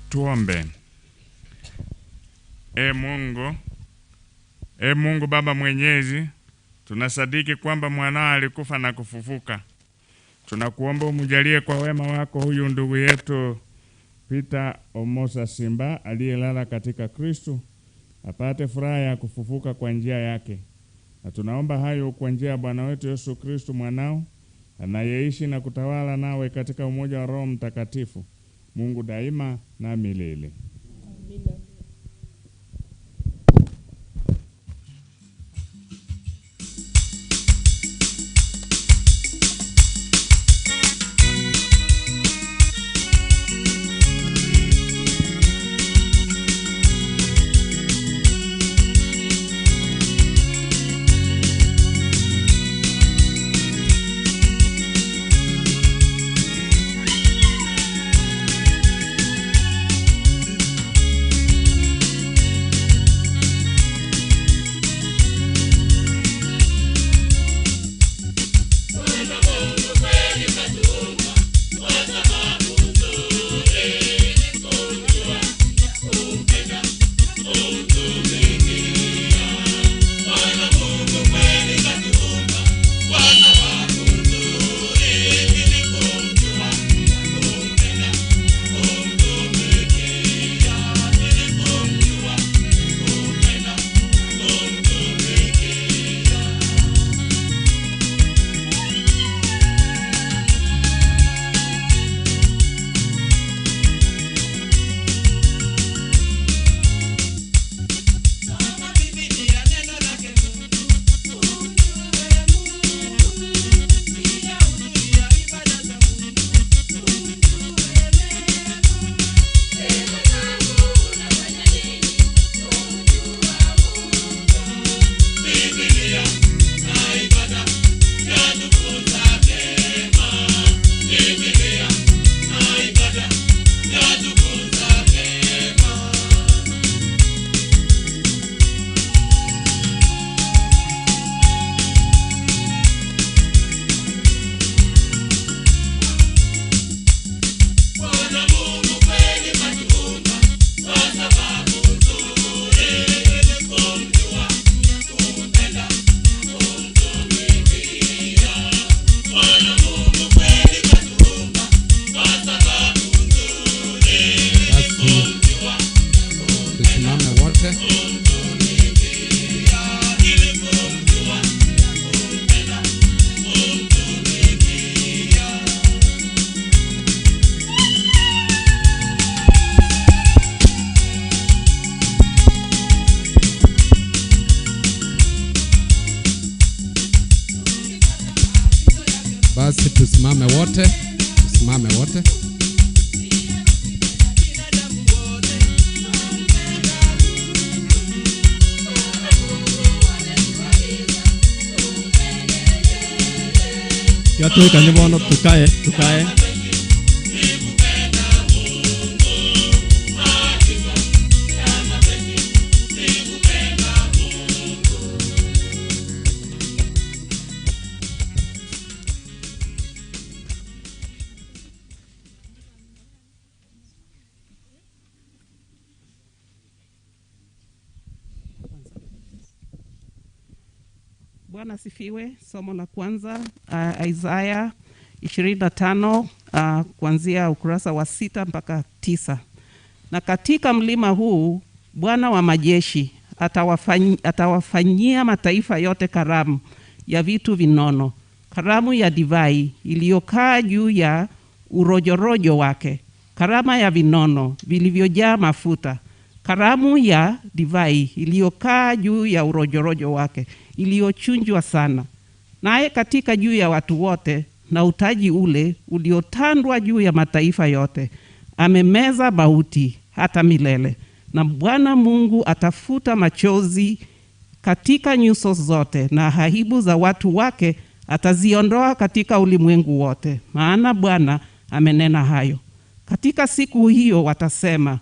S12: Tuombe. E Mungu Baba Mwenyezi, tunasadiki kwamba mwanao alikufa na kufufuka. Tunakuomba umjalie kwa wema wako huyu ndugu yetu Peter Omosa Simba aliyelala katika Kristo, apate furaha ya kufufuka kwa njia yake. Na tunaomba hayo kwa njia ya Bwana wetu Yesu Kristo mwanao, anayeishi na kutawala nawe katika umoja wa Roho Mtakatifu, Mungu daima na milele.
S13: Amina.
S10: Basi tusimame wote, tusimame wote.
S4: Tuikane bono, tukae, tukae.
S13: Bwana asifiwe. Somo la kwanza Isaya 25 kuanzia ukurasa wa 6 mpaka 9. Na katika mlima huu Bwana wa majeshi atawafanyia mataifa yote karamu ya vitu vinono, karamu ya divai iliyokaa juu ya urojorojo wake, karama ya vinono vilivyojaa mafuta, karamu ya divai iliyokaa juu ya urojorojo wake, iliyochunjwa sana. Naye katika juu ya watu wote na utaji ule uliotandwa juu ya mataifa yote, amemeza mauti hata milele. Na Bwana Mungu atafuta machozi katika nyuso zote, na aibu za watu wake ataziondoa katika ulimwengu wote, maana Bwana amenena hayo. Katika siku hiyo watasema,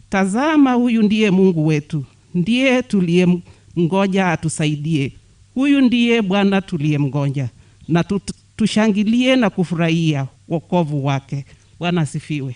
S13: tazama, huyu ndiye Mungu wetu, ndiye tuliyemngoja atusaidie. Huyu ndiye Bwana tuliyemngoja, na tushangilie na kufurahia wokovu wake. Bwana asifiwe.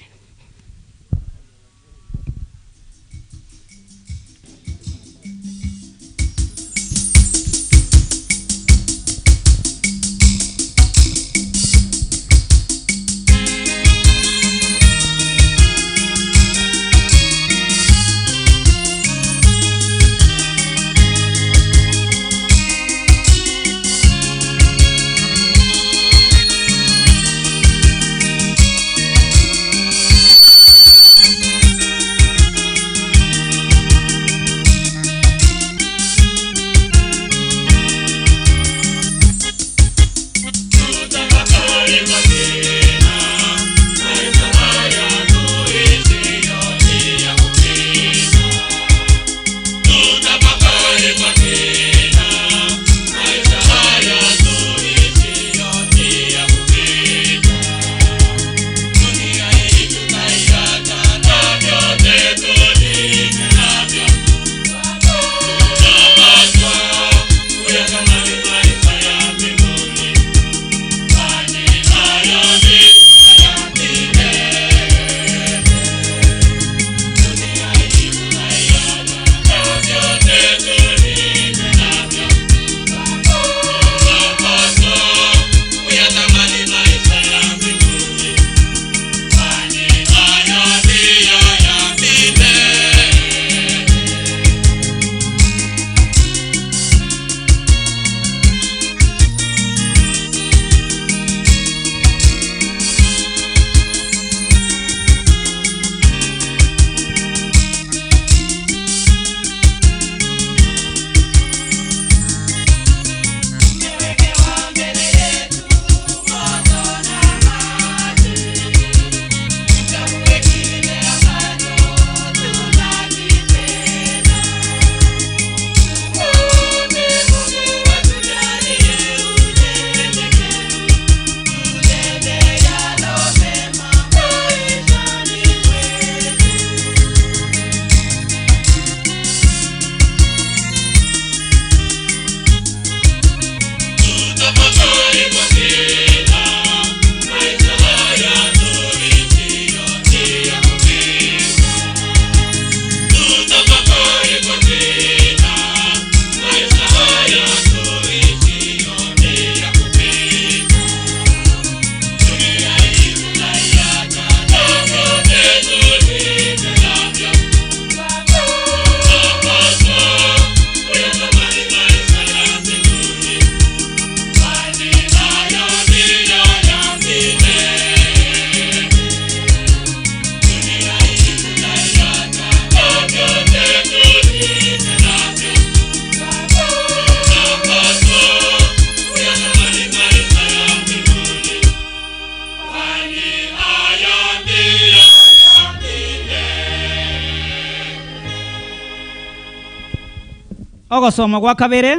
S14: Ogosoma gwa kabere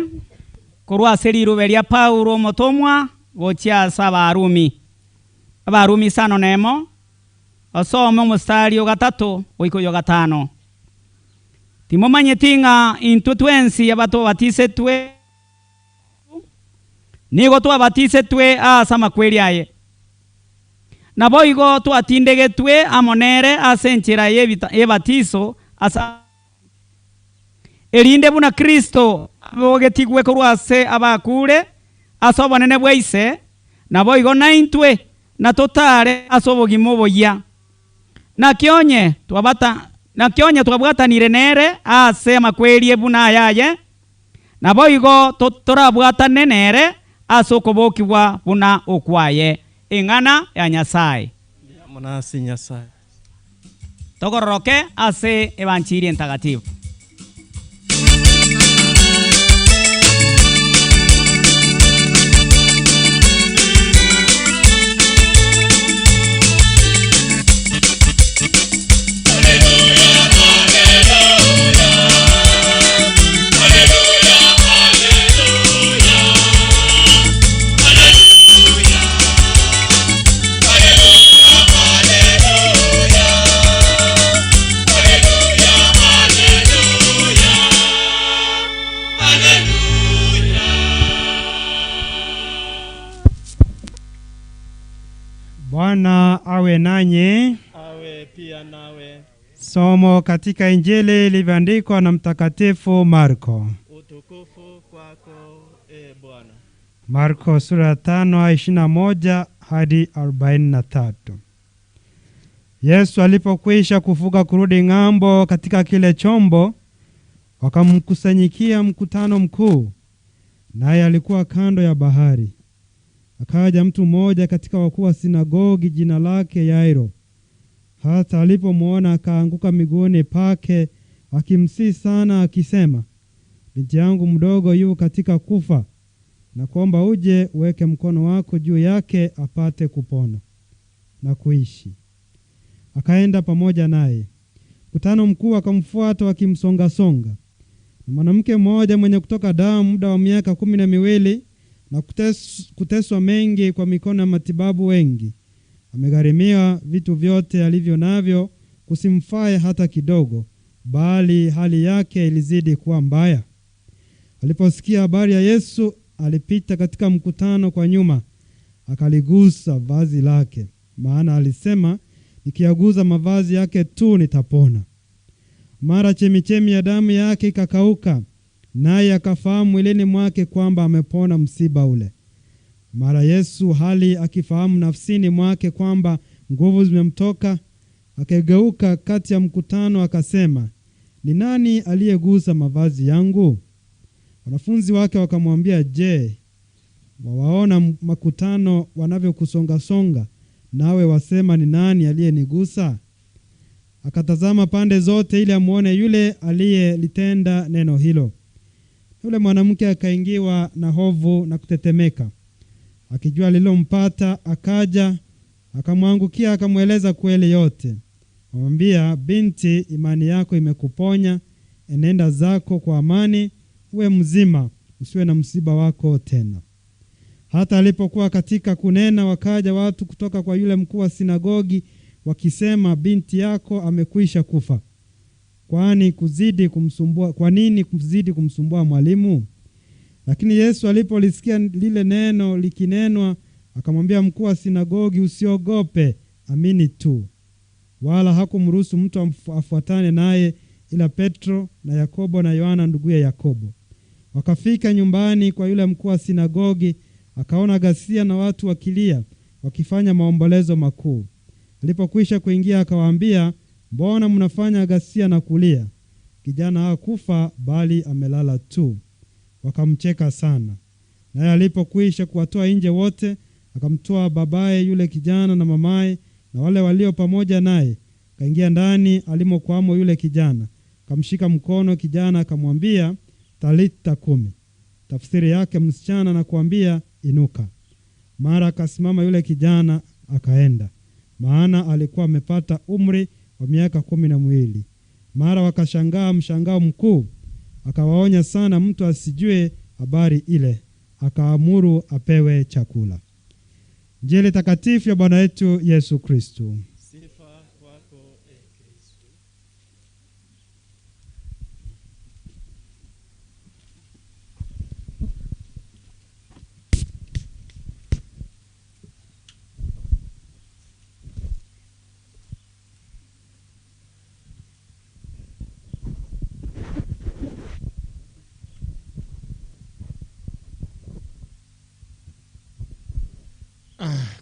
S14: korwa ase riruba ria Paulo omotomwa gochia ase Abarumi. Abarumi 5:1 osome omostari ogatatu goika oyo gatano. Timomanyeti ng'a intwe twensi abatobatisetwe nigo twabatisetwe ase amakweri aye. Nabo igo twatindegetwe amo nere ase enchera y'ebatiso asa erinde buna Kristo abogetigwe korwa ase abakure ase obonene bwaise, nabo igo naintwe natotare ase obogima oboyia. Nakionye twabwatanire nere ase amakweri buna ayaye, nabo igo torabwatane nere ase okobokigwa buna okwaye. Eng'ana ya Nyasaye.
S4: Monasi Nyasaye.
S14: Togororoke ase ebanchiri entagatifu.
S15: Bwana awe nanyi.
S4: Awe pia nawe.
S15: Somo katika Injili ilivyoandikwa na Mtakatifu Marko.
S4: Utukufu kwako e Bwana.
S15: Marko sura 5:21 hadi 43. Yesu alipokwisha kuvuka kurudi ng'ambo katika kile chombo, wakamkusanyikia mkutano mkuu, naye alikuwa kando ya bahari. Akaja mtu mmoja katika wakuu wa sinagogi, jina lake Yairo. Hata alipomuona akaanguka miguuni pake, akimsihi sana akisema, binti yangu mdogo yu katika kufa, na kuomba uje uweke mkono wako juu yake apate kupona na kuishi. Akaenda pamoja naye. Mkutano mkuu akamfuata wakimsonga songa. Na mwanamke mmoja mwenye kutoka damu muda wa miaka 12 na kuteswa mengi kwa mikono ya matibabu wengi, amegharimiwa vitu vyote alivyo navyo, kusimfae hata kidogo, bali hali yake ilizidi kuwa mbaya. Aliposikia habari ya Yesu, alipita katika mkutano kwa nyuma, akaligusa vazi lake, maana alisema, nikiaguza mavazi yake tu nitapona. Mara chemichemi ya damu yake ikakauka, naye akafahamu mwilini mwake kwamba amepona msiba ule. Mara Yesu hali akifahamu nafsini mwake kwamba nguvu zimemtoka, akageuka kati ya mkutano akasema, ni nani aliyegusa mavazi yangu? Wanafunzi wake wakamwambia, je, wawaona makutano wanavyokusonga songa, nawe wasema ni nani aliyenigusa? Akatazama pande zote ili amuone yule aliyelitenda neno hilo. Yule mwanamke akaingiwa na hofu na kutetemeka, akijua lilompata. Akaja akamwangukia, akamweleza kweli yote. Amwambia, binti, imani yako imekuponya, enenda zako kwa amani, uwe mzima, usiwe na msiba wako tena. Hata alipokuwa katika kunena, wakaja watu kutoka kwa yule mkuu wa sinagogi wakisema, binti yako amekwisha kufa. Kwa nini kuzidi kumsumbua mwalimu? Lakini Yesu alipolisikia lile neno likinenwa, akamwambia mkuu wa sinagogi, usiogope, amini tu. Wala hakumruhusu mtu afuatane naye ila Petro na Yakobo na Yohana nduguye Yakobo. Wakafika nyumbani kwa yule mkuu wa sinagogi, akaona ghasia na watu wakilia, wakifanya maombolezo makuu. Alipokwisha kuingia akawaambia, mbona mnafanya ghasia na kulia? Kijana hakufa bali amelala tu. Wakamcheka sana. Naye alipokwisha kuwatoa nje wote, akamtoa babaye yule kijana na mamaye na wale walio pamoja naye, kaingia ndani alimokuwamo yule kijana. Akamshika mkono kijana akamwambia, talita kumi, tafsiri yake msichana, na kuambia inuka. Mara akasimama yule kijana akaenda, maana alikuwa amepata umri wa miaka 12. Mara wakashangaa mshangao mkuu. Akawaonya sana mtu asijue habari ile, akaamuru apewe chakula. Injili takatifu ya Bwana wetu Yesu Kristo.
S4: Sifa kwako e Kristo.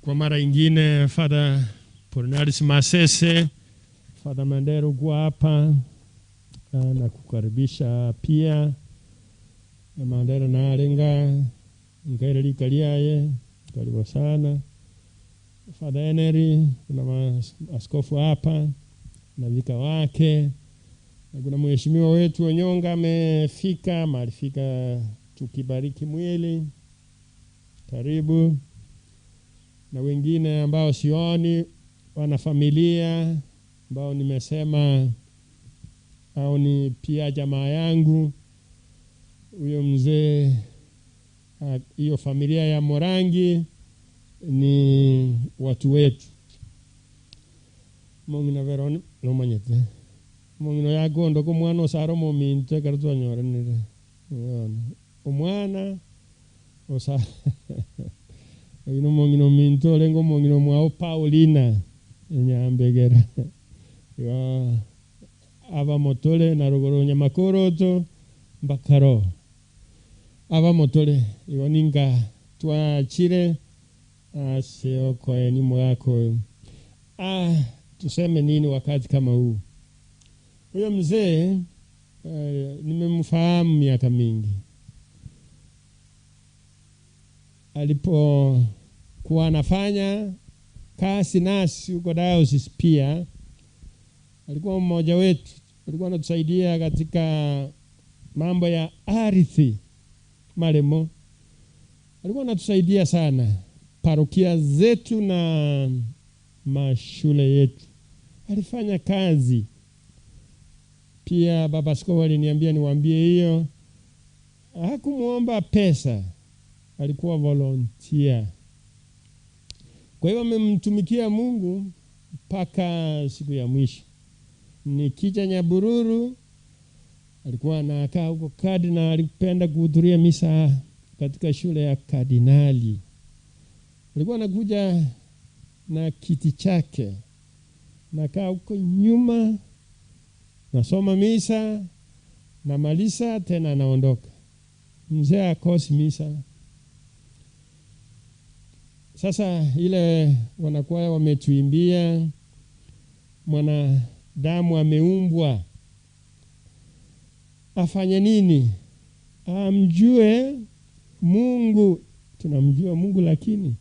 S11: Kwa mara ingine Father Pornaris Masese, Father Mandero kuwa hapa na kukaribisha pia na Mandero na alenga nkaire likaliaye, karibu sana. Father Henry, kuna askofu hapa na vika wake, na kuna mheshimiwa wetu Onyonga amefika, alifika tukibariki mwili, karibu. Na wengine ambao sioni, wana familia ambao nimesema au ni pia jamaa yangu huyo mzee, hiyo familia ya Morangi ni watu wetu. Mongina Veroni no manyete mongino yagondo ko mwana osaro mominto ekero twanyoranire yona omwana osa ino mongino minto lengo mongino mwao Paulina enyambegera yo aba motole na rugoro nyamakoroto mbakaro aba motole igo ninga twachire aseo koeni mwako. Tuseme nini wakati kama huu? Huyo mzee nimemfahamu miaka mingi. Alipokuwa anafanya kazi nasi huko diocese pia, alikuwa mmoja wetu, alikuwa anatusaidia katika mambo ya ardhi Malemo. Alikuwa anatusaidia sana parokia zetu na mashule yetu. Alifanya kazi. Pia baba askofu aliniambia niwaambie hiyo. Hakumuomba pesa. Alikuwa volunteer. Kwa hiyo amemtumikia Mungu mpaka siku ya mwisho. Nikija Nyabururu alikuwa anakaa huko Cardinal, alipenda kuhudhuria misa katika shule ya Kardinali. Alikuwa anakuja na kiti chake, nakaa huko nyuma, nasoma misa, namaliza tena anaondoka. Mzee akosi misa. Sasa ile wanakwaya wametuimbia, mwanadamu ameumbwa afanye nini? Amjue Mungu. Tunamjua Mungu, lakini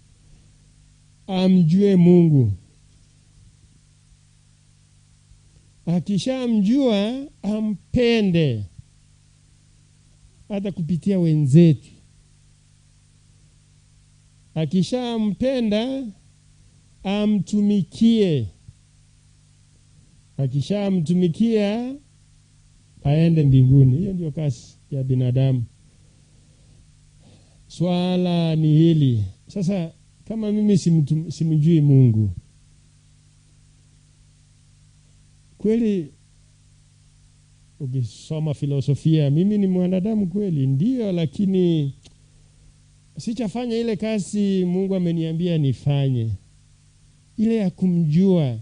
S11: amjue Mungu. Akishamjua ampende hata kupitia wenzetu. Akishampenda amtumikie. Akishamtumikia aende mbinguni. Hiyo ndio kazi ya binadamu. Swala ni hili. Sasa kama mimi simjui Mungu kweli, ukisoma filosofia, mimi ni mwanadamu kweli, ndio, lakini sichafanya ile kazi Mungu ameniambia nifanye, ile ya kumjua,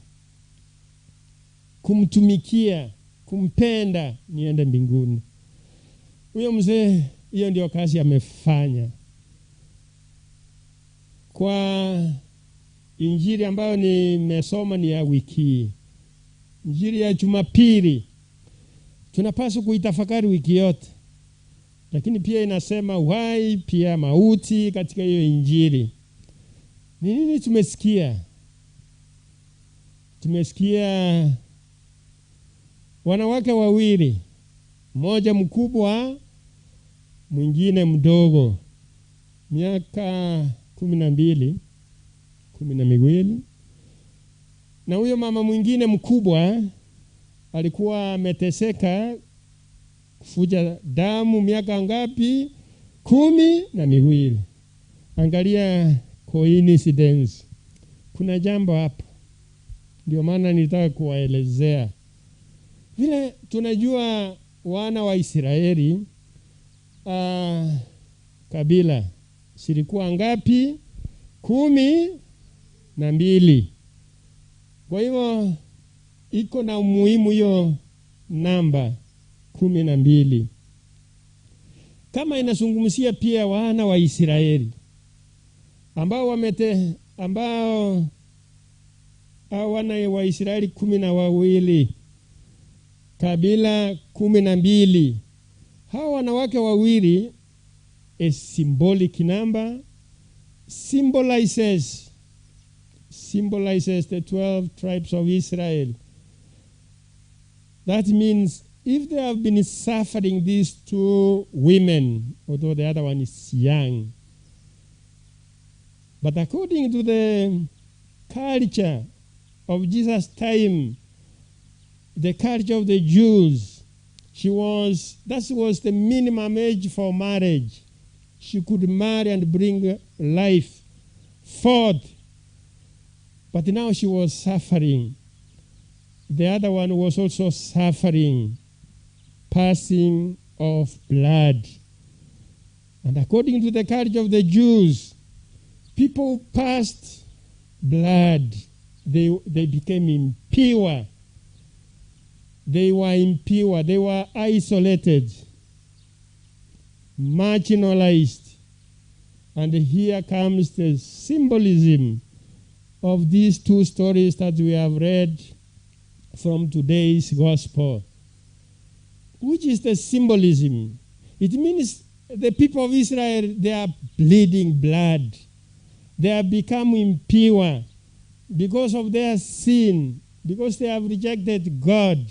S11: kumtumikia, kumpenda, niende mbinguni. Huyo mzee, hiyo ndio kazi amefanya. Kwa injili ambayo nimesoma ni ya wiki, injili ya Jumapili, tunapaswa kuitafakari wiki yote. Lakini pia inasema uhai pia mauti katika hiyo injili. Ni nini tumesikia? Tumesikia wanawake wawili, mmoja mkubwa, mwingine mdogo, miaka 12, 12. Na huyo mama mwingine mkubwa alikuwa ameteseka Kufuja damu miaka ngapi? 12. Angalia coincidence. Kuna jambo hapo. Ndio maana nitaka kuwaelezea. Vile tunajua wana wa Israeli, kabila zilikuwa ngapi? 12. Kwa hivyo iko na umuhimu hiyo namba 12. Kama inazungumzia pia wana wa Israeli ambao ambao wana wa Israeli 12, kabila 12. Hawa wanawake wawili, a symbolic number, symbolizes the 12 tribes of Israel. That means if they have been suffering, these two women, although the other one is young, but according to the culture of Jesus' time, the culture of the Jews, that was the minimum age for marriage. She could marry and bring life forth. But now she was suffering. The other one was also suffering, passing of blood. And according to the culture of the Jews, people passed blood. They became impure. They were impure. They were isolated, marginalized. And here comes the symbolism of these two stories that we have read from today's gospel. Which is the symbolism? It means the people of Israel, they are bleeding blood. They have become impure because of their sin, because they have rejected God.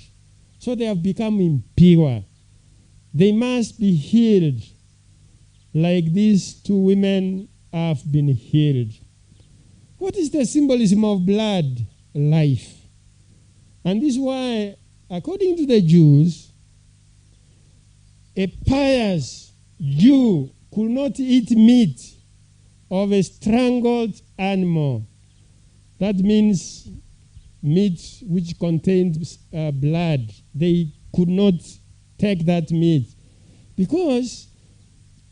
S11: So they have become impure. They must be healed like these two women have been healed. What is the symbolism of blood? Life. And this is why, according to the Jews, a pious Jew could not eat meat of a strangled animal. That means meat which contained blood. They could not take that meat because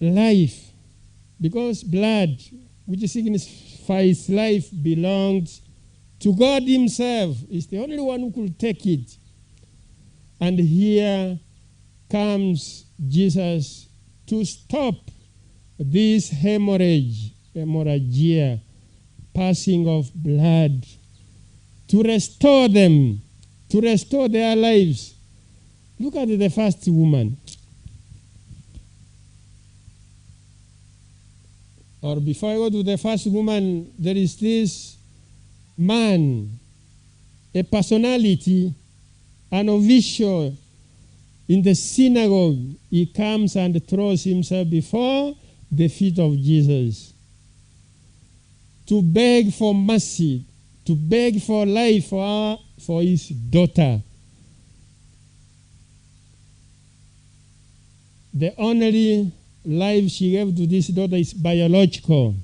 S11: life, because blood, which signifies life, belongs to God himself. He's the only one who could take it. And here comes Jesus to stop this hemorrhage, hemorrhagia, passing of blood, to restore them, to restore their lives. Look at the first woman. Or before I go to the first woman, there is this man, a personality, an official in the synagogue. He comes and throws himself before the feet of Jesus to beg for mercy, to beg for life for his daughter. The only life she gave to this daughter is biological,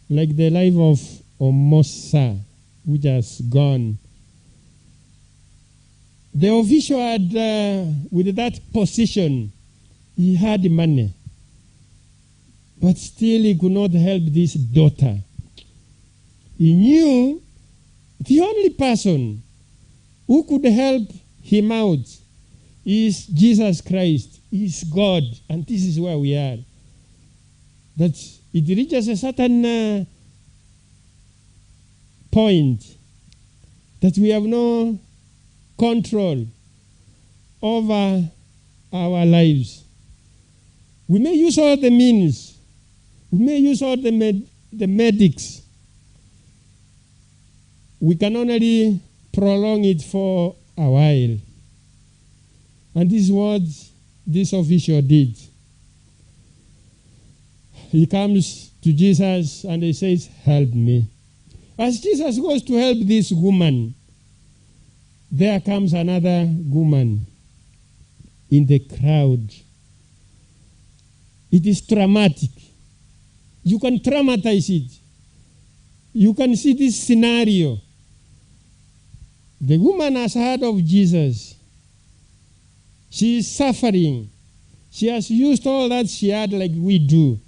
S11: like the life of Omosa, which has gone. The official had, with that position, he had money, but still he could not help this daughter. He knew the only person who could help him out is Jesus Christ, is God, and this is where we are. That it reaches a certain point that we have no control over our lives. We may use all the means, we may use all the medics. We can only prolong it for a while. And this is what this official did. He comes to Jesus and he says, "Help me." As Jesus goes to help this woman, there comes another woman. in the crowd. It is traumatic. You can traumatize it. You can see this scenario. The woman has heard of Jesus. She is suffering. She has used all that she had like we do.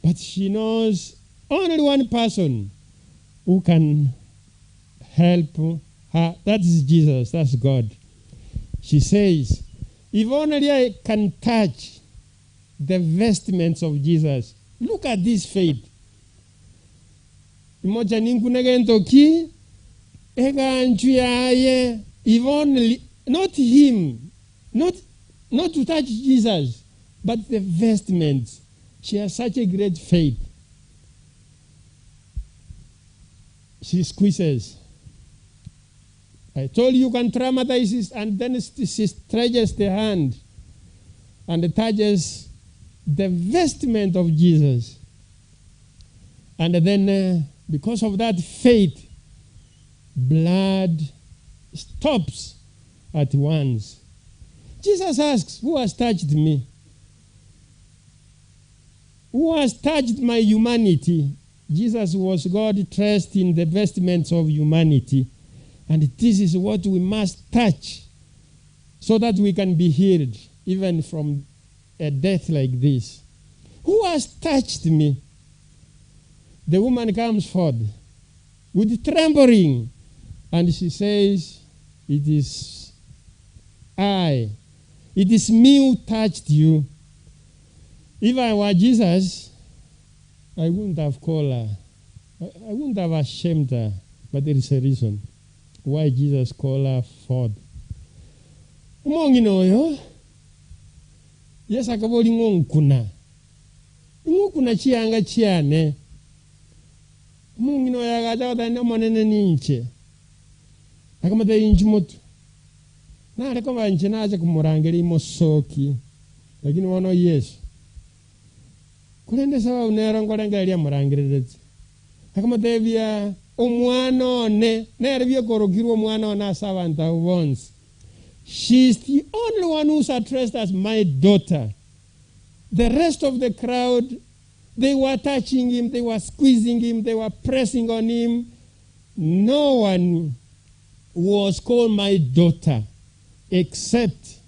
S11: But she knows only one person who can help her. That is Jesus. That's God. She says, if only I can touch the vestments of Jesus. Look at this faith. Imoja ninkunegentoki eganchu yaye. If only, not him, not to touch Jesus, but the vestments. She has such a great faith. She squeezes. I told you, you can traumatize it, and then she stretches the hand and touches the vestment of Jesus. And then, because of that faith, blood stops at once. Jesus asks, who has touched me? Who has touched my humanity? Jesus was God dressed in the vestments of humanity. And this is what we must touch so that we can be healed even from a death like this. Who has touched me? The woman comes forth with trembling, and she says, it is I. It is me who touched you. If I were Jesus, I wouldn't have called her. I wouldn't have ashamed her. But there is a reason why Jesus called her forth. Umonginoyo, Yesu akaboli ngonkuna. Ngokuna chianga chiane. Munginoyo akaja kutanda monene ninche. Akamata inchi moto. Na alikuwa nche naje kumurangeli mosoki. Lakini wono Yesu. Kulende sababu nero ngorengelia murangireretse. Akamutebia omwana one nere byekorokirwa omwana one ase abantu abo bonsi. She is the only one who's addressed as my daughter. The rest of the crowd, they were touching him, they were squeezing him, they were pressing on him. No one was called my daughter except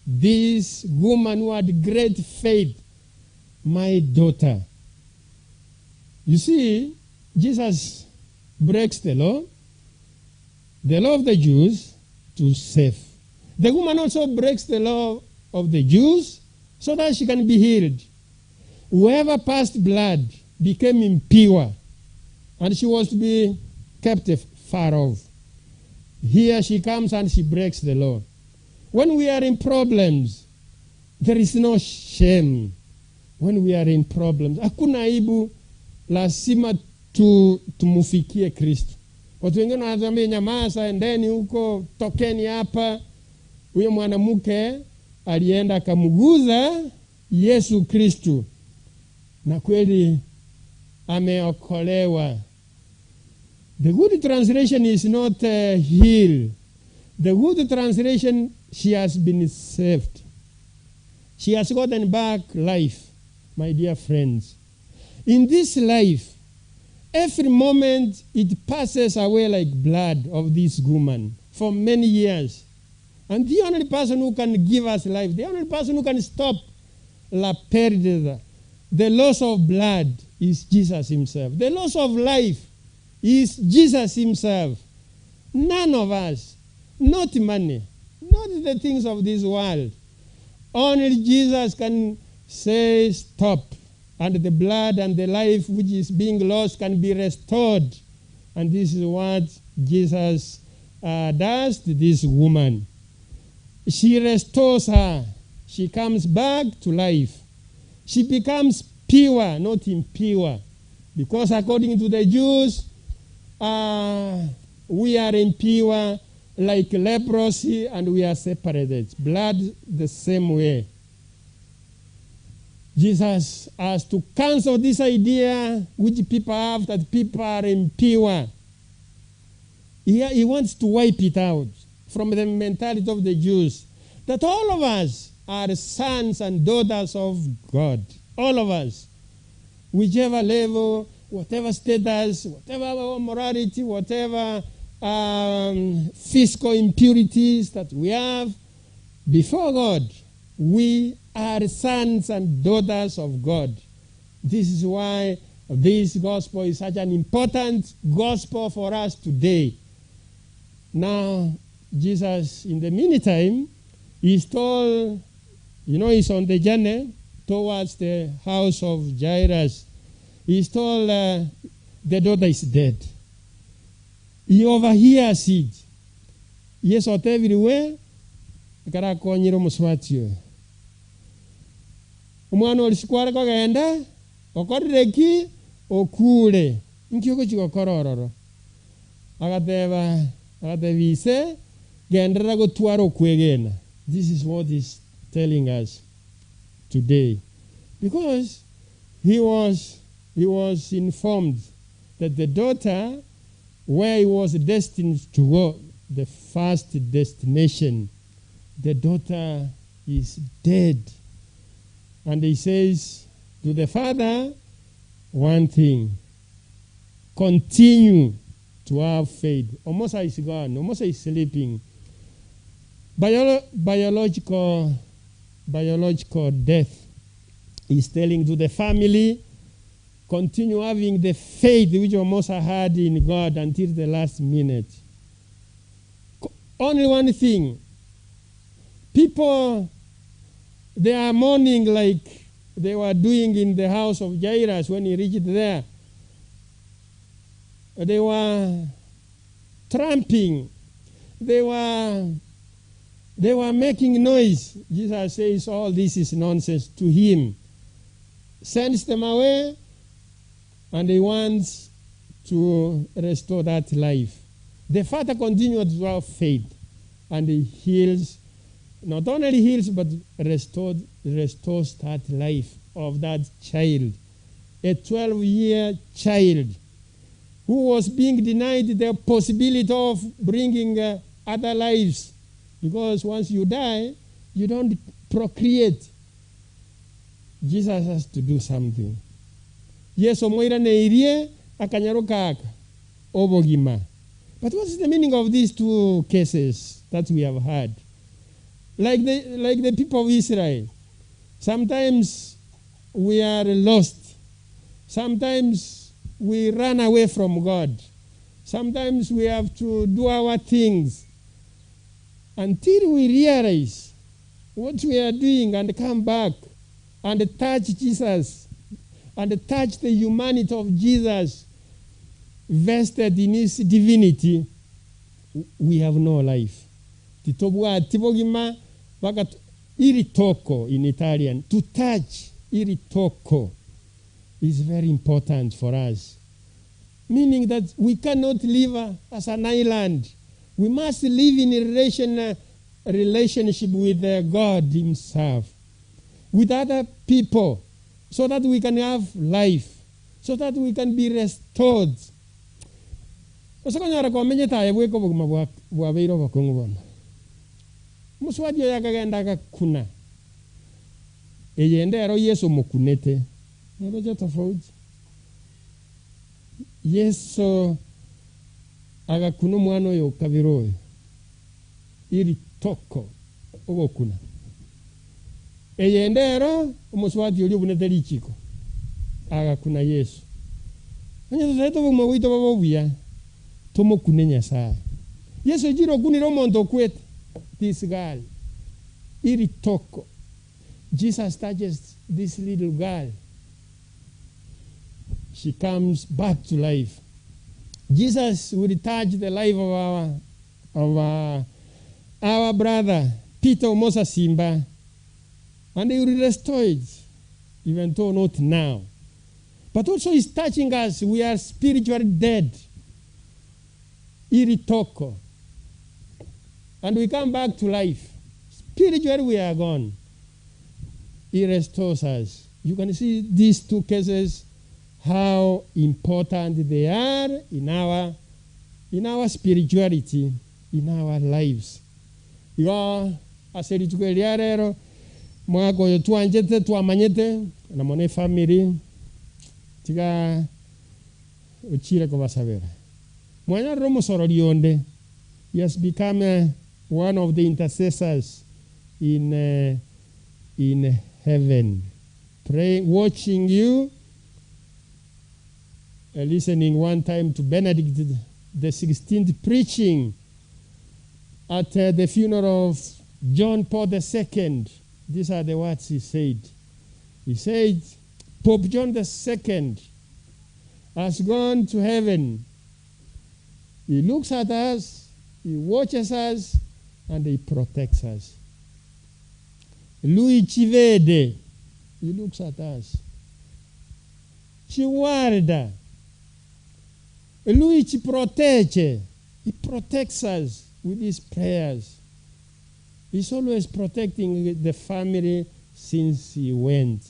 S11: this woman who had great faith, my daughter. You see, Jesus breaks the law of the Jews to save. The woman also breaks the law of the Jews so that she can be healed. Whoever passed blood became impure, and she was to be kept far off. Here she comes and she breaks the law. When we are in problems, there is no shame. When we are in problems, hakuna aibu, lazima tumufikie Kristo. Watu wengine wanatuambia nyamaza, endeni huko, tokeni hapa. Huyo mwanamke alienda akamguza Yesu Kristo, na kweli ameokolewa. The good translation is not heal. The good translation, she has been saved. She has gotten back life, my dear friends. In this life, every moment it passes away like blood of this woman for many years. And the only person who can give us life, the only person who can stop la pérdida, the loss of blood, is Jesus himself. The loss of life is Jesus himself. None of us, not money, not the things of this world. Only Jesus can say stop, and the blood and the life which is being lost can be restored. And this is what Jesus does to this woman. She restores her. She comes back to life. She becomes pure, not impure. Because according to the Jews, we are impure like leprosy, and we are separated. Blood the same way. Jesus has to cancel this idea which people have that people are impure. He wants to wipe it out from the mentality of the Jews. That all of us are sons and daughters of God. All of us. Whichever level, whatever status, whatever morality, whatever fiscal impurities that we have, before God, we are sons and daughters of God. This is why this gospel is such an important gospel for us today. Now, Jesus, in the meantime, is told, you know, he's on the journey towards the house of Jairus. He's told the daughter is dead. He overhears it. Yes, or everywhere. Akarakonyera omuswati oyo. Omwana oli sikware kogenda okorire ki okure nkioko chigokora ororo agateba agatebise genderera gotwara okwegena. This is what he's telling us today, because he was informed that the daughter, where he was destined to go, the first destination, the daughter is dead. And he says to the father one thing: continue to have faith. Omosa is gone. Omosa is sleeping. Biological death is telling to the family, continue having the faith which Omosa had in God until the last minute. Only one thing. People, they are mourning like they were doing in the house of Jairus when he reached there. They were tramping. They were making noise. Jesus says all this is nonsense to him. Sends them away, and he wants to restore that life. The father continued to have faith, and he heals. Not only heals, but restores that life of that child. A 12-year child who was being denied the possibility of bringing other lives. Because once you die, you don't procreate. Jesus has to do something. Yesu moira neirie akanyaruka obogima. But what is the meaning of these two cases that we have had? Like the people of Israel, sometimes we are lost. Sometimes we run away from God. Sometimes we have to do our things until we realize what we are doing and come back and touch Jesus and touch the humanity of Jesus vested in his divinity. We have no life. Iritoko in Italian, to touch iritoko is very important for us. Meaning that we cannot live as an island. We must live in a relationship with God himself, with other people, so that we can have life, so that we can be restored. Muswadi yakagenda akakuna eyendero Yesu mukunete ndoje tofauti. Yesu agakuna omwana oyo kabiri oyo iri toko ogokuna eyendero omuswadi oli obunete lichiko agakuna Yesu. Onye tete bumwe bwito babuya tomokune Nyasaye. Yesu jiro kunira omonto okwete. This girl, iritoko. Jesus touches this little girl. She comes back to life. Jesus will touch the life of our brother, Peter Omosa Simba, and he will restore it, even though not now. But also he's touching us. We are spiritually dead. Iritoko. And we come back to life. Spiritually, we are gone. He restores us. You can see these two cases, how important they are in our spirituality, in our lives. You are Ase rituko eria rero mwaka oyo twanchete twamanyete na mone family tiga ochire kobasabera. Mwana romo sororionde. He has become one of the intercessors in heaven, praying, watching you, listening one time to Benedict the 16th preaching at the funeral of John Paul II. These are the words he said. He said, Pope John II has gone to heaven. He looks at us, he watches us, and he protects us. Lui ci vede, he looks at us. Ci guarda. Lui ci protegge. He protects us with his prayers. He's always protecting the family since he went.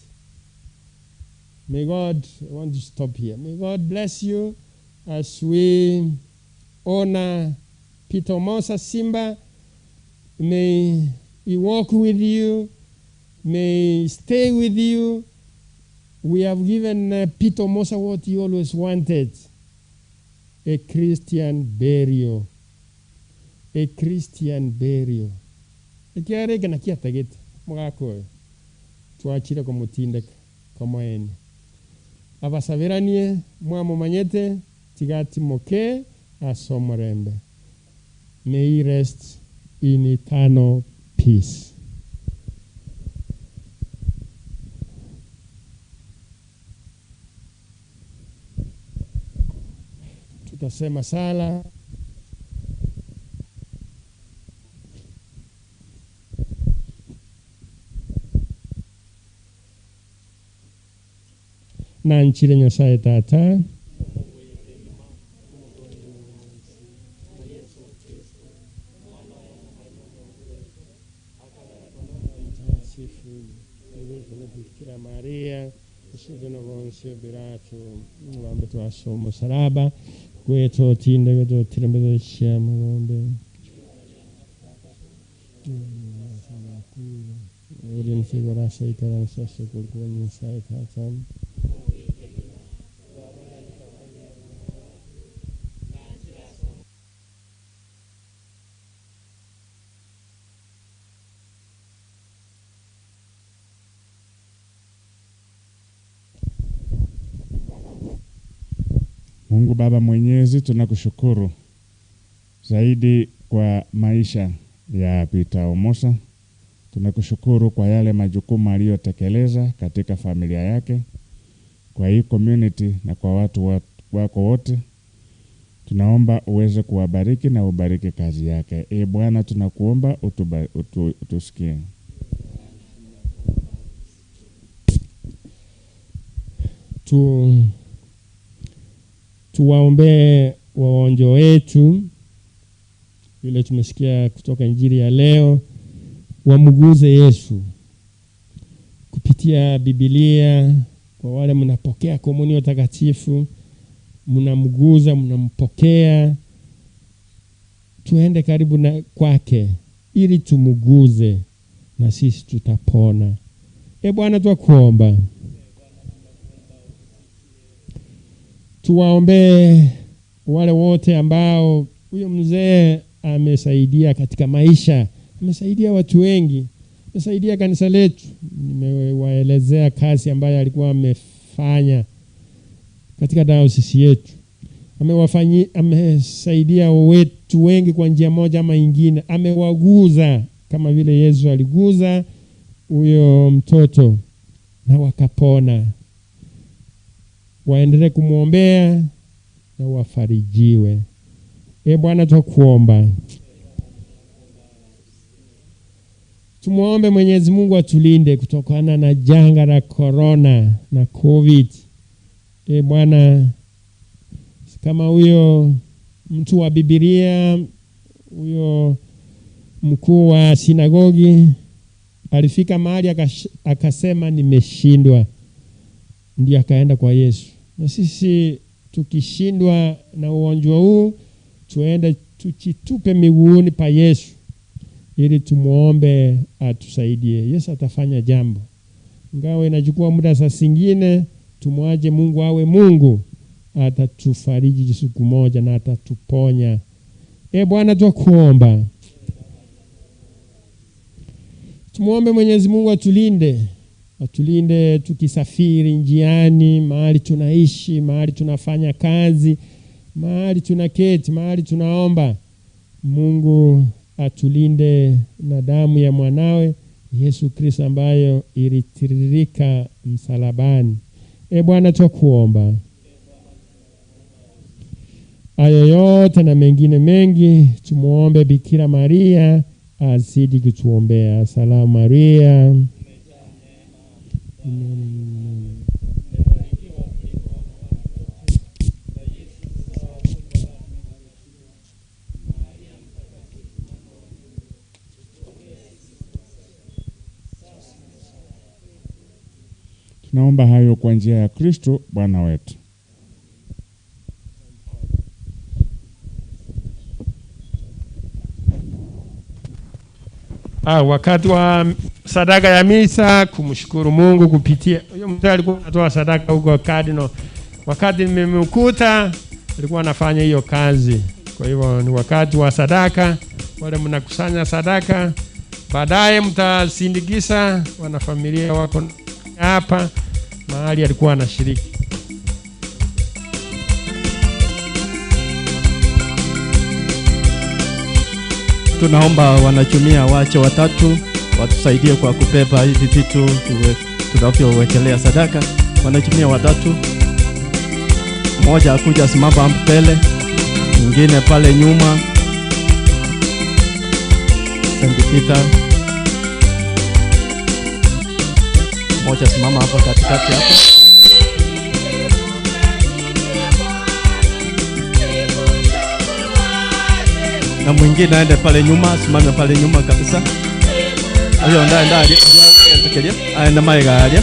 S11: May God, I want to stop here. May God bless you as we honor Peter Omosa Simba. May he walk with you. May he stay with you. We have given Peter Omosa what he always wanted: a Christian burial. A Christian burial. Ekiareke na kiatagete mwaka oyo twachire komutindeka komoene abasaberanie mwamumanyete tigatimoke asomorembe. May he rest in eternal peace. Tutasema sala. Nanchire Nyasaye Tata, Bikira Maria, Salaba, kweto tinde kweto tirembe chiamo Urin figura sei caranza sekulkuwa sai tata.
S12: Mungu Baba Mwenyezi, tunakushukuru zaidi kwa maisha ya Peter Omosa. Tunakushukuru kwa yale majukumu aliyotekeleza katika familia yake, kwa hii community na kwa watu wako wote. Tunaomba uweze kuwabariki na ubariki kazi yake. E Bwana, tunakuomba utusikie.
S11: Tuwaombee wagonjwa wetu, vile tumesikia kutoka Injili ya leo, wamuguze Yesu kupitia Biblia. Kwa wale mnapokea komunio takatifu, mnamguza, mnampokea, tuende karibu na kwake ili tumuguze na sisi tutapona. E Bwana, twakuomba. Tuwaombee wale wote ambao huyo mzee amesaidia katika maisha, amesaidia watu wengi, amesaidia kanisa letu. Nimewaelezea kazi ambayo alikuwa amefanya katika dayosisi yetu. Amesaidia wetu wengi kwa njia moja ama nyingine. Amewaguza kama vile Yesu aliguza huyo mtoto na wakapona. Waendelee kumuombea na wafarijiwe. E Bwana, twakuomba. Tumuombe Mwenyezi Mungu atulinde kutokana na janga la corona na COVID. E Bwana, kama huyo mtu wa Biblia, huyo mkuu wa sinagogi alifika mahali akasema nimeshindwa, ndiye akaenda kwa Yesu. Na sisi tukishindwa na ugonjwa huu, tuende tuchitupe miguuni pa Yesu ili tumuombe atusaidie. Yesu atafanya jambo, ingawa inachukua muda saa zingine. Tumwache Mungu awe Mungu, atatufariji siku moja na atatuponya. E Bwana, twakuomba. Tumuombe Mwenyezi Mungu atulinde, atulinde tukisafiri njiani, mahali tunaishi, mahali tunafanya kazi, mahali tunaketi, mahali tunaomba. Mungu atulinde na damu ya mwanawe Yesu Kristo ambayo ilitiririka msalabani. E Bwana, twakuomba. Hayo yote na mengine mengi tumuombe Bikira Maria azidi kutuombea. Salamu Maria.
S12: Tunaomba hayo kwa njia ya Kristo Bwana wetu.
S11: Wakati wa sadaka ya misa kumshukuru Mungu kupitia huyo mzee alikuwa anatoa sadaka huko Cardinal. Wakati nimemkuta alikuwa anafanya hiyo kazi. Kwa hivyo ni wakati wa sadaka, wale mnakusanya sadaka, baadaye mtasindikiza wanafamilia wako hapa mahali alikuwa anashiriki.
S4: Tunaomba wanachumia wache watatu watusaidie kwa kubeba hivi vitu tunavyowekelea sadaka. Wanachumia watatu, mmoja akuja simama mbele, mwingine pale nyuma. St. Peter, mmoja simama hapa katikati hapo. Na mwingine aende pale nyuma, simame pale nyuma kabisa. Huyo ndaye ndaye aende maiga alia.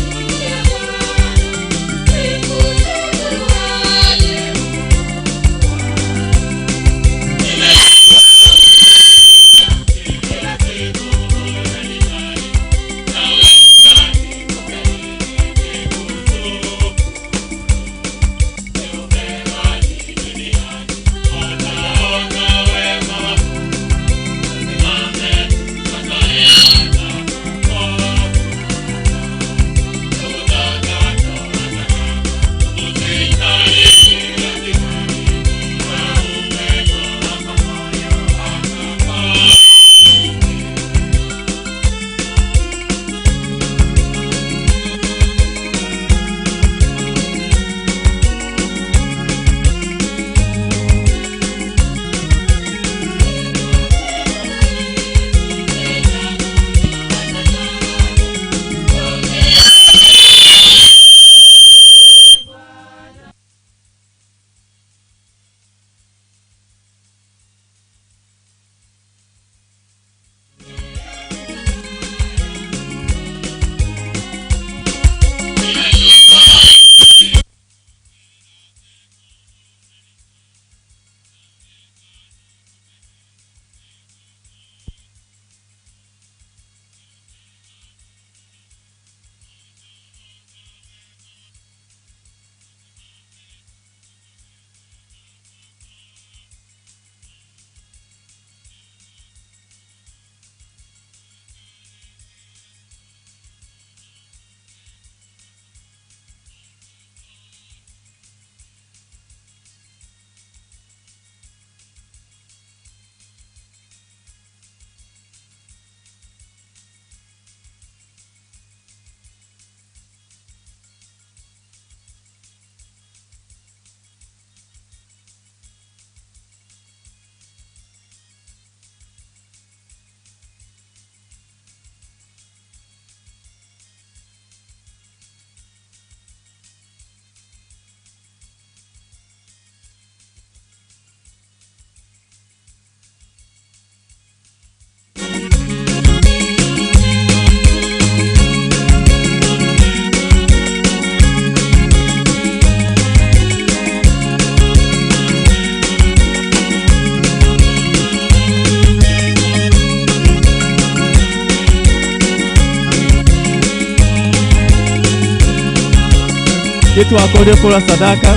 S4: Kitu akorie kula sadaka.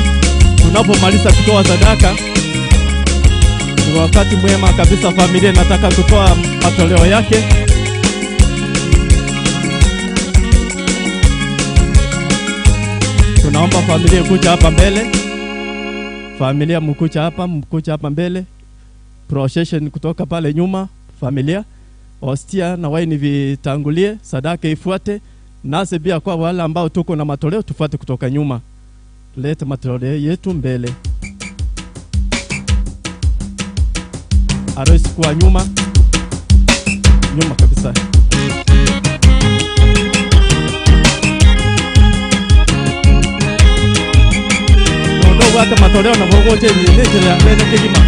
S4: Tunapomaliza kutoa sadaka, ni wakati mwema kabisa, familia inataka kutoa matoleo yake. Tunaomba familia kuja hapa mbele. Familia mkuja hapa mbele. Procession kutoka pale nyuma, familia. Hostia na waini vitangulie, sadaka ifuate. Nasi pia kwa wale ambao tuko na matoleo tufuate kutoka nyuma. Leta matoleo yetu mbele. Aroisi kwa nyuma. Nyuma kabisa. Ndo wata matoleo na mwogote ni nje mbele kigima.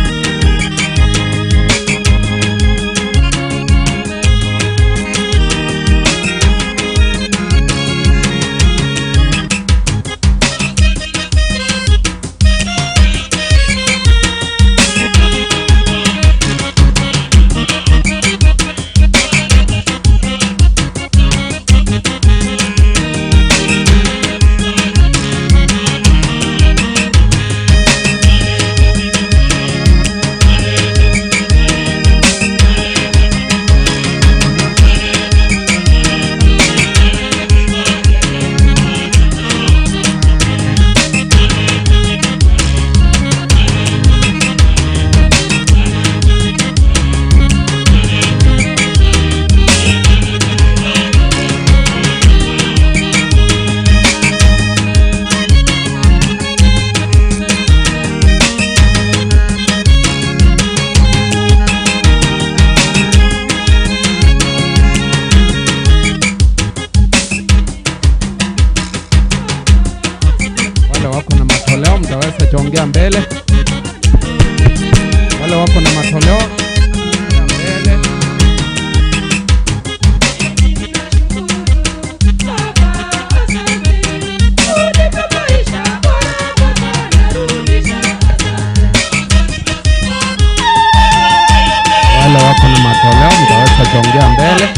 S10: Jongea mbele. Wale wako na matoleo mbele. Wale wako na matoleo mtaweza jongea mbele.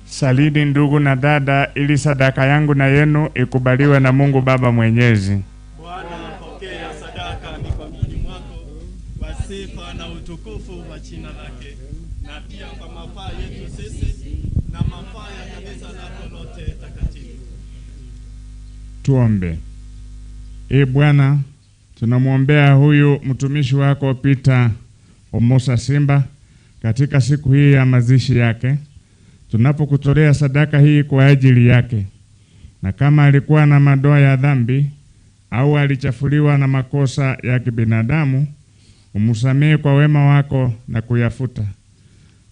S12: Salini ndugu na dada, ili sadaka yangu na yenu ikubaliwe na Mungu Baba Mwenyezi.
S4: Bwana, pokea sadaka mikononi mwako kwa sifa na utukufu wa jina lake, na pia kwa mafaa yetu sisi na mafaa ya kanisa lako lote takatifu.
S12: Tuombe. Ee Bwana, tunamwombea huyu mtumishi wako Peter Omosa Simba katika siku hii ya mazishi yake, tunapokutolea sadaka hii kwa ajili yake. Na kama alikuwa na madoa ya dhambi au alichafuliwa na makosa ya kibinadamu, Umsamehe kwa wema wako na kuyafuta.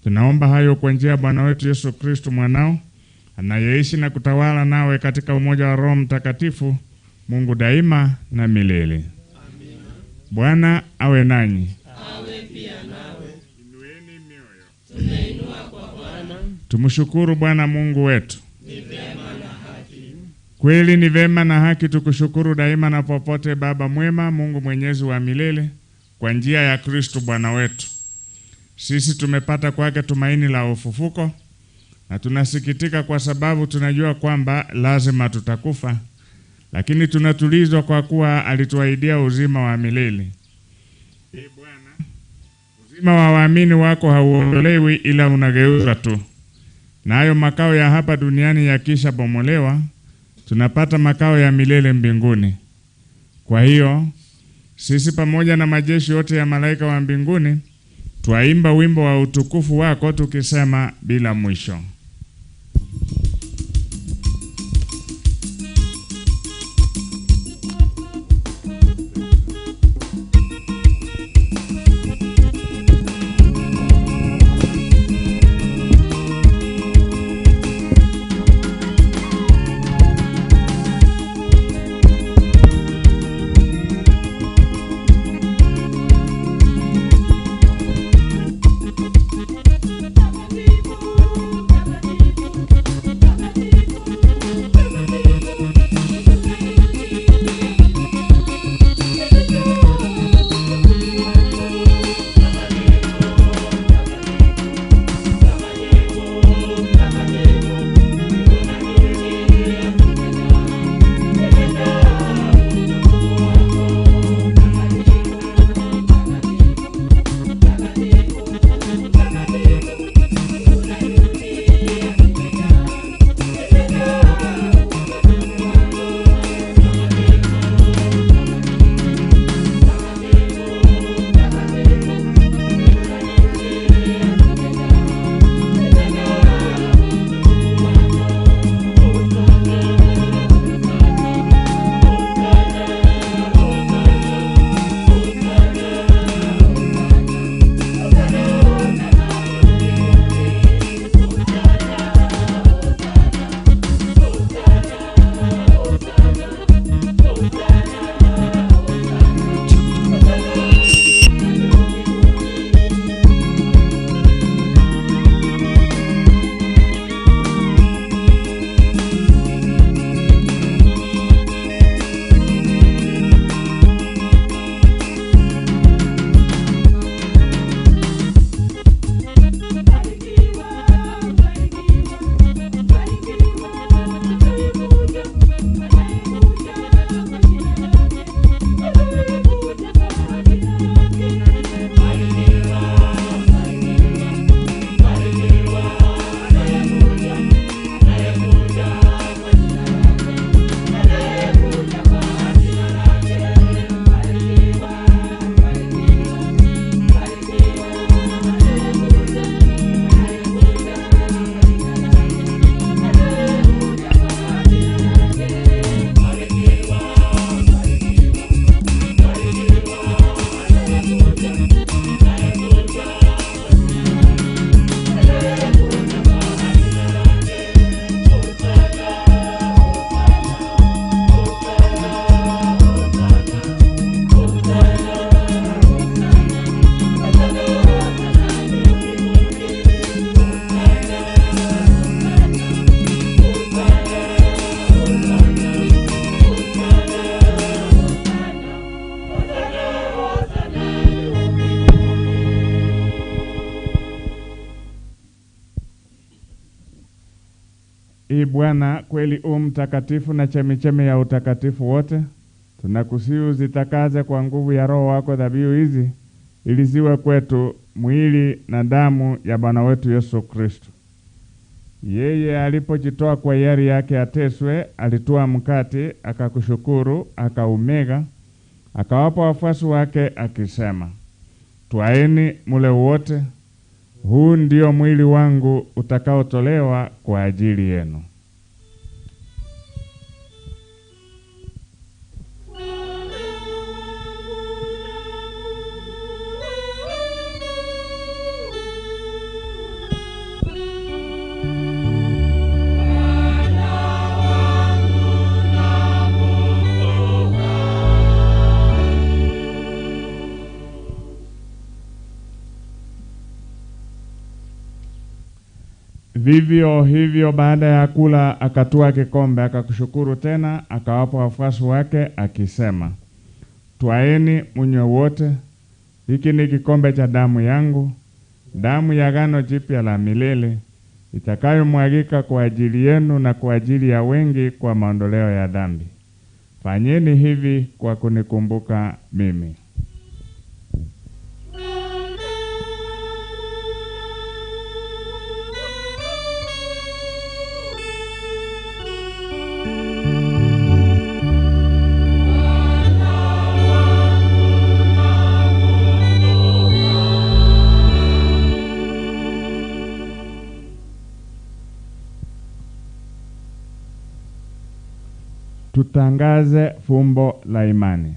S12: Tunaomba hayo kwa njia ya Bwana wetu Yesu Kristo mwanao, anayeishi na kutawala nawe katika umoja wa Roho Mtakatifu, Mungu daima na milele. Amina. Bwana awe nanyi.
S16: Awe pia nawe. Inueni mioyo. Tumeinua kwa Bwana.
S12: Tumshukuru Bwana Mungu wetu.
S16: Ni vema na haki.
S12: Kweli ni vema na haki tukushukuru daima na popote, Baba mwema, Mungu mwenyezi wa milele, kwa njia ya Kristo Bwana wetu. Sisi tumepata kwake tumaini la ufufuko, na tunasikitika kwa sababu tunajua kwamba lazima tutakufa, lakini tunatulizwa kwa kuwa alituahidia uzima wa milele. Ee Bwana, uzima wa waamini wako hauondolewi ila unageuzwa tu. Nayo makao ya hapa duniani yakisha bomolewa, tunapata makao ya milele mbinguni. Kwa hiyo sisi pamoja na majeshi yote ya malaika wa mbinguni twaimba wimbo wa utukufu wako tukisema bila mwisho. Ee Bwana, kweli u mtakatifu na chemichemi ya utakatifu wote, tunakusihi uzitakaze kwa nguvu ya Roho wako dhabihu hizi, ili ziwe kwetu mwili na damu ya Bwana wetu Yesu Kristo. Yeye alipojitoa kwa hiari yake ateswe, alitoa mkate, akakushukuru, akaumega, akawapa wafuasi wake akisema, twaeni mule wote, huu ndio mwili wangu utakaotolewa kwa ajili yenu. Vivyo hivyo baada ya kula akatwaa kikombe, akakushukuru tena, akawapa wafuasi wake akisema, twaeni munywe wote, hiki ni kikombe cha damu yangu, damu ya agano jipya la milele, itakayomwagika kwa ajili yenu na kwa ajili ya wengi kwa maondoleo ya dhambi. Fanyeni hivi kwa kunikumbuka mimi. Tutangaze fumbo la imani.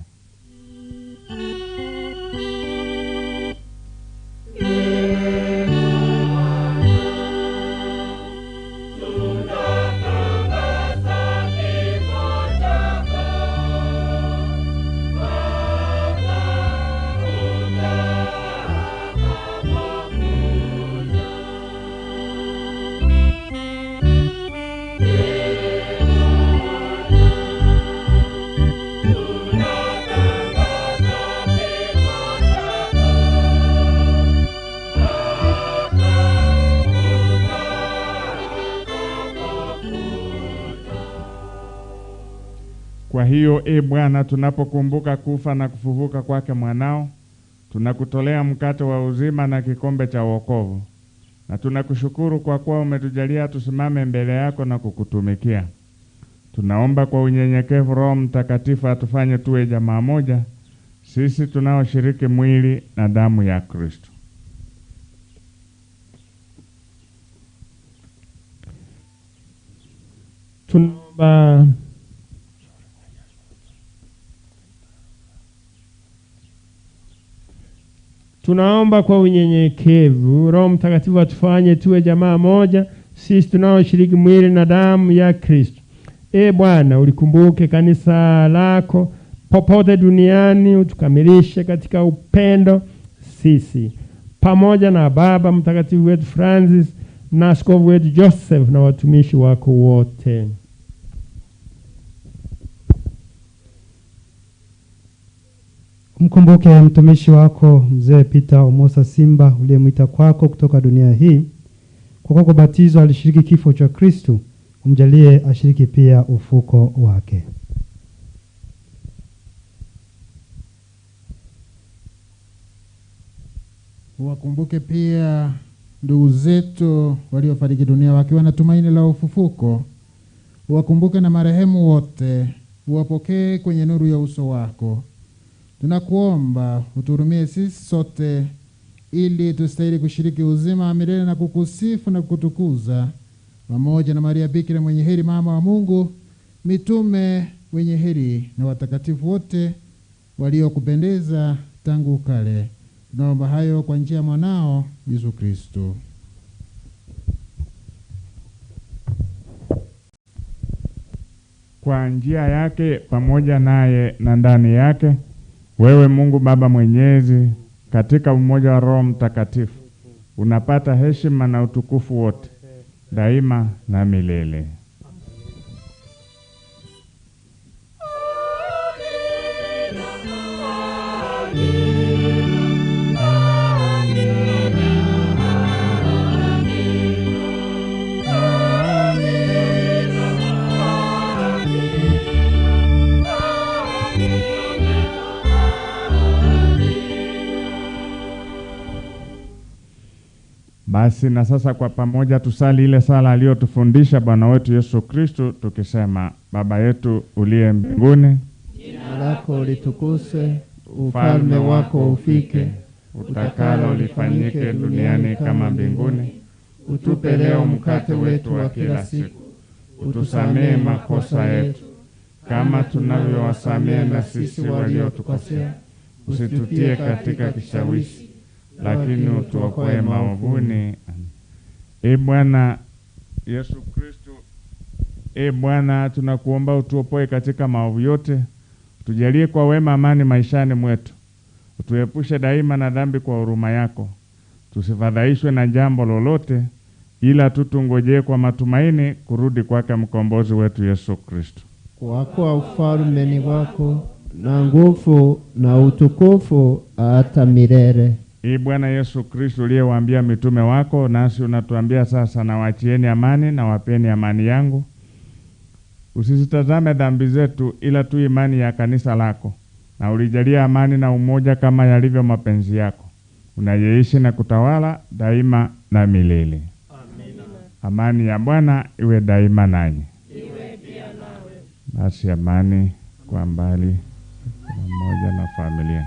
S12: Kwa hiyo, e Bwana, tunapokumbuka kufa na kufufuka kwake mwanao, tunakutolea mkate wa uzima na kikombe cha wokovu. Na tunakushukuru kwa kuwa umetujalia tusimame mbele yako na kukutumikia. Tunaomba kwa unyenyekevu Roho Mtakatifu atufanye tuwe jamaa moja, sisi tunaoshiriki mwili na damu ya Kristo.
S11: Tunaomba Tunaomba kwa unyenyekevu Roho Mtakatifu atufanye tuwe jamaa moja, sisi tunaoshiriki mwili na damu ya Kristo. E Bwana, ulikumbuke kanisa lako popote duniani, utukamilishe katika upendo sisi pamoja na Baba Mtakatifu wetu Francis na askofu wetu Joseph na watumishi wako wote.
S15: Mkumbuke mtumishi wako Mzee Peter Omosa Simba uliyemwita kwako kutoka dunia hii. Kwa kuwa kubatizwa alishiriki kifo cha Kristo, umjalie ashiriki pia ufuko wake.
S17: Wakumbuke pia ndugu zetu waliofariki dunia wakiwa na tumaini la ufufuko. Wakumbuke na marehemu wote, uwapokee kwenye nuru ya uso wako. Tunakuomba utuhurumie sisi sote ili tustahili kushiriki uzima wa milele na kukusifu na kukutukuza pamoja na Maria Bikira mwenye heri, mama wa Mungu, mitume wenye heri na watakatifu wote waliokupendeza tangu kale. Tunaomba hayo kwa njia ya mwanao Yesu Kristo.
S12: Kwa njia yake, pamoja naye na ndani yake, wewe Mungu Baba Mwenyezi, katika umoja wa Roho Mtakatifu, unapata heshima na utukufu wote daima na milele. Basi na sasa kwa pamoja tusali ile sala aliyotufundisha Bwana wetu Yesu Kristo tukisema: Baba yetu uliye mbinguni,
S18: jina lako litukuzwe, ufalme wako ufike,
S12: utakalo lifanyike duniani kama mbinguni. Utupe leo mkate wetu wa kila siku, utusamehe makosa yetu kama tunavyowasamehe na sisi waliotukosea, usitutie katika kishawishi, lakini utuokoe maovuni. E Bwana Yesu Kristo, E Bwana, tunakuomba utuopoe katika maovu yote, utujalie kwa wema amani maishani mwetu, utuepushe daima na dhambi kwa huruma yako, tusifadhaishwe na jambo lolote, ila tu tungojee kwa matumaini kurudi kwake mkombozi wetu Yesu Kristo.
S18: Kwa kuwa ufalme ni wako na nguvu na utukufu hata milele.
S12: Ee Bwana Yesu Kristo, uliyewaambia mitume wako, nasi unatuambia sasa, nawaachieni amani na wapeni amani yangu. Usizitazame dhambi zetu, ila tu imani ya kanisa lako, na ulijalia amani na umoja kama yalivyo mapenzi yako, unayeishi na kutawala daima na milele. Amina. Amani ya Bwana iwe daima nanyi.
S16: Iwe pia nawe.
S12: Basi amani kwa mbali pamoja na familia.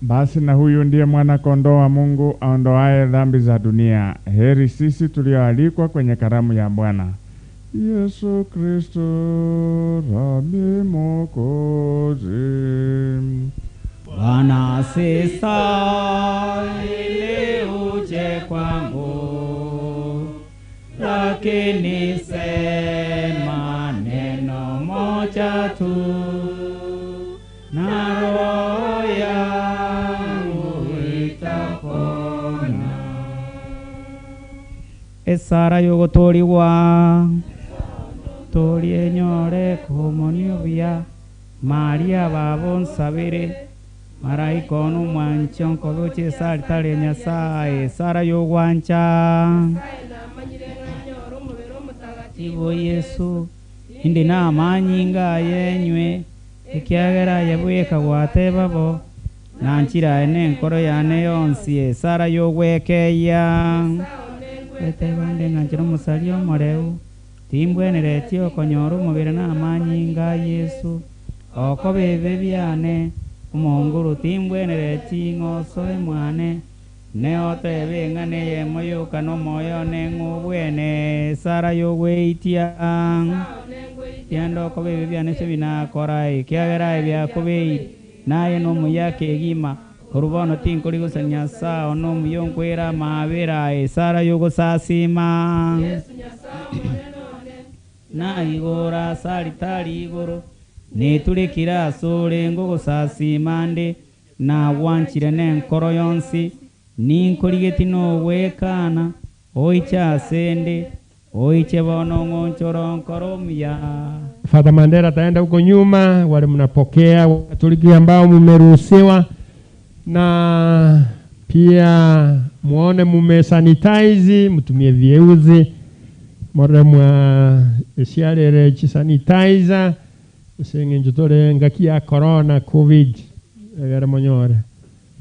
S12: Basi na huyu ndiye mwana kondoo wa Mungu aondoaye dhambi za dunia. Heri sisi tulioalikwa kwenye karamu ya Bwana. Yesu Kristo Rabi Mwokozi.
S14: Bwana sistahili uje kwangu, lakini sema neno moja tu, na roho yangu itapona. Esara yogotoriwa torie nyore komonio bia Maria babo nsabire maraika onu mwancho nkogoche salitale Nyasaye Sara yogwancha Ibo Yesu indi na manyinga yenywe ekiagera yabweka gwate babo nanchira ene nkoro yane yonsi Sara yogwekeya ete bande nganchira omusali omoreu timbweneretie okonyora omobere na amanyinga Yesu oko bebe byane omonguru timbweneretie ng'oso emwane neotebe ng'ane yemoyoka nomoyo neng'obwene Sara yogweitia tiando oko bebe byane se binakora ekiagera ebyakobeire naye nomuyaka egima korubono tinkorigusa Nyasaye nomuyo nkwera mabera Sara yogosasima na igora salitari igoro neturekira asore ngogosasima nde na wanchire nenkoro yonsi ninkorigeti nowekana oiche asende oiche bono ng'onchoro nkoro muya.
S11: Father Mandela ataenda huko nyuma, wale mnapokea Katoliki ambao mmeruhusiwa, na pia muone mumesanitize, mtumie vyeuzi more mwa esiarere chisanitizer seng'encho ngaki ya corona covid egere monyore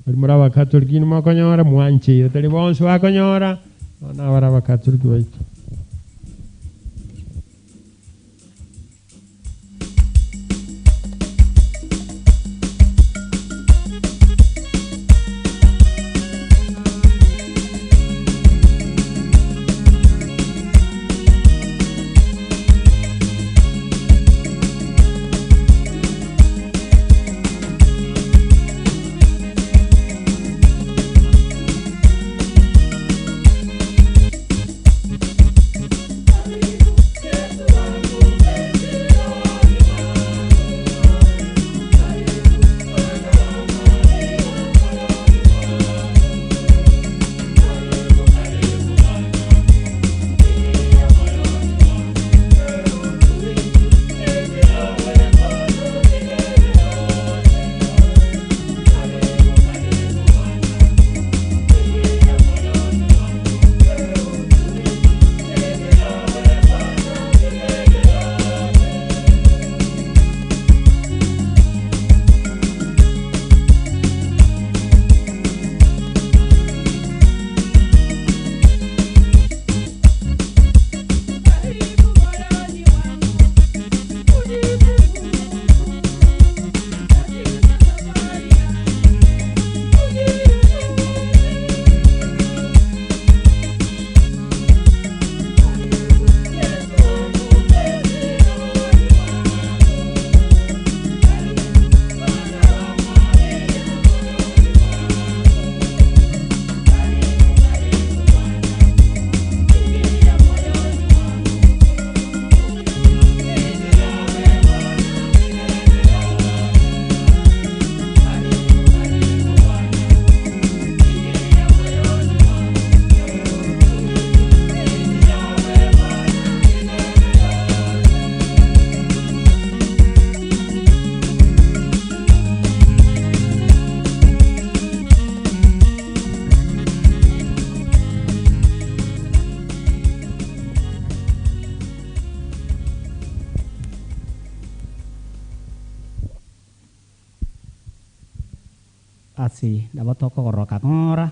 S11: bari muri abakatoliki nimokonyora mwanchire tari bonsi bakonyora ona abari abakatoliki baitu.
S14: Asi nabo tokogoroka ng'ora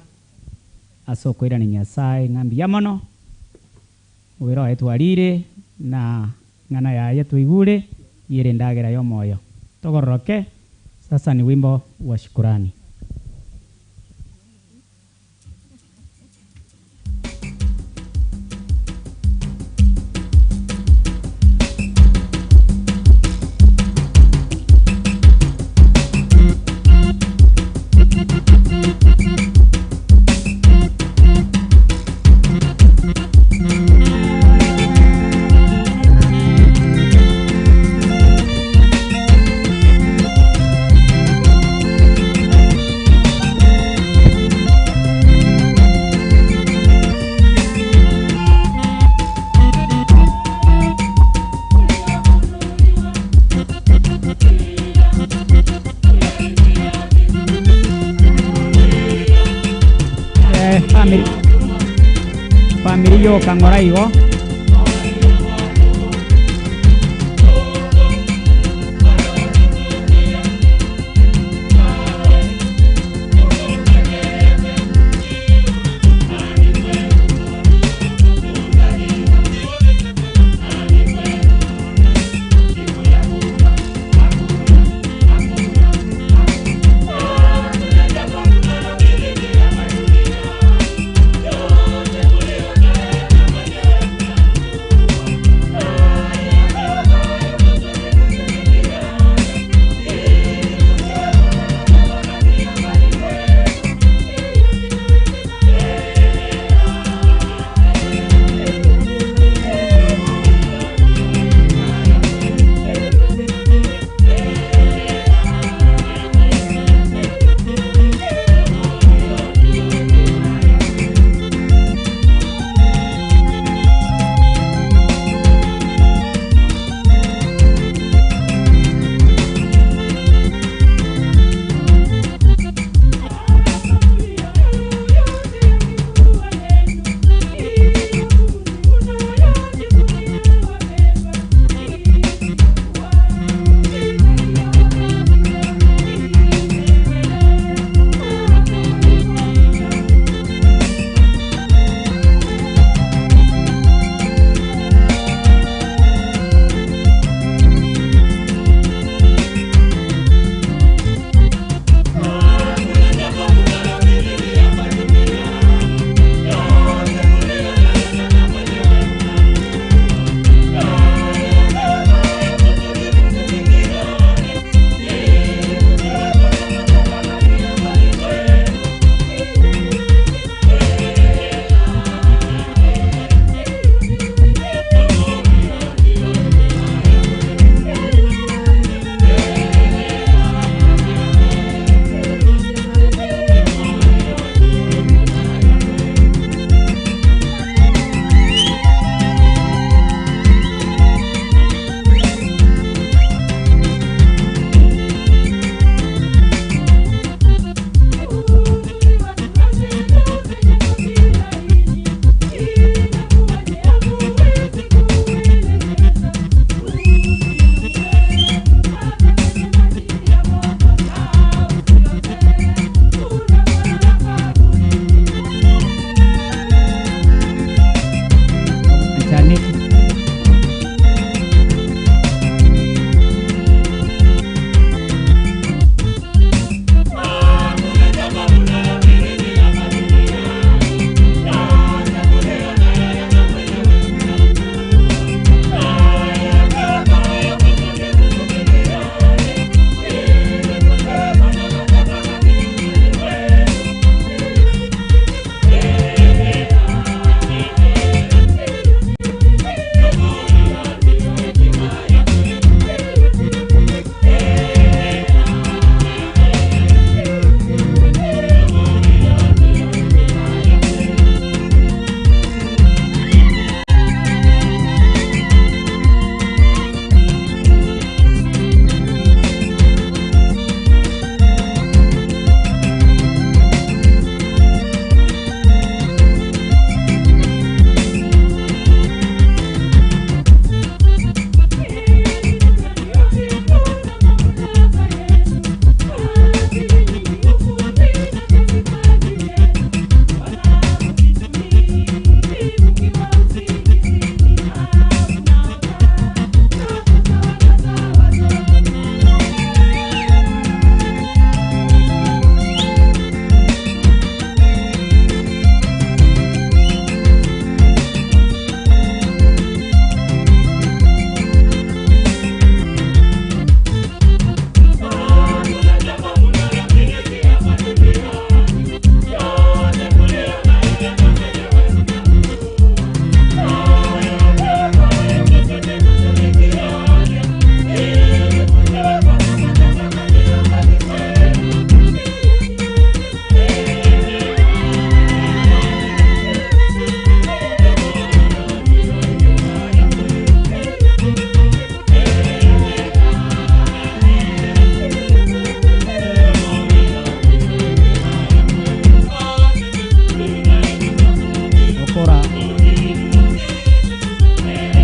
S14: ase okoirania Nyasaye ng'a mbuya mono mobere oye twarire na ng'ana yaye twaigure yere ndagera ya omoyo. Togoroke sasa ni wimbo wa shukurani. Family yo kangora igo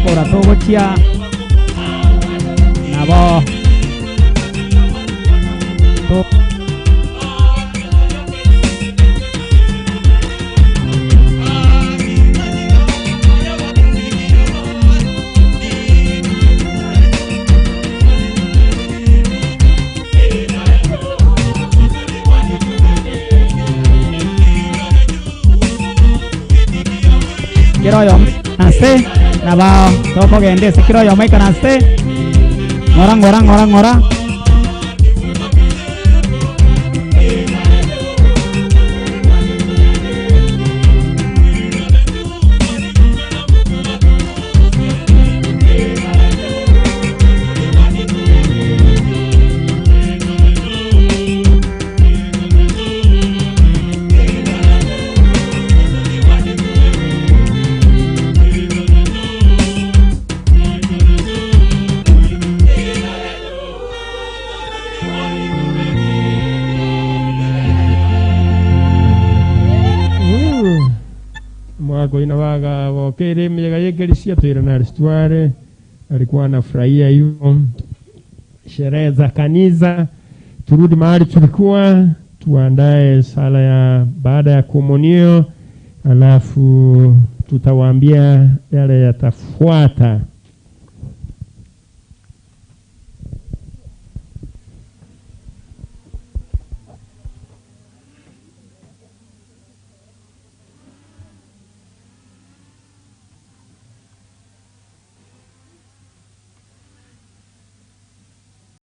S14: Tokora togochia nabo to kiroyo nase nabao tokogendese kiroyo maika nase ngora ngora ngora ngora
S11: Inawaga wokere mjega yekelisia tuira na restware alikuwa anafurahia hiyo sherehe za kanisa. Turudi mahali tulikuwa, tuandae sala ya baada ya komunio, alafu tutawaambia yale yatafuata.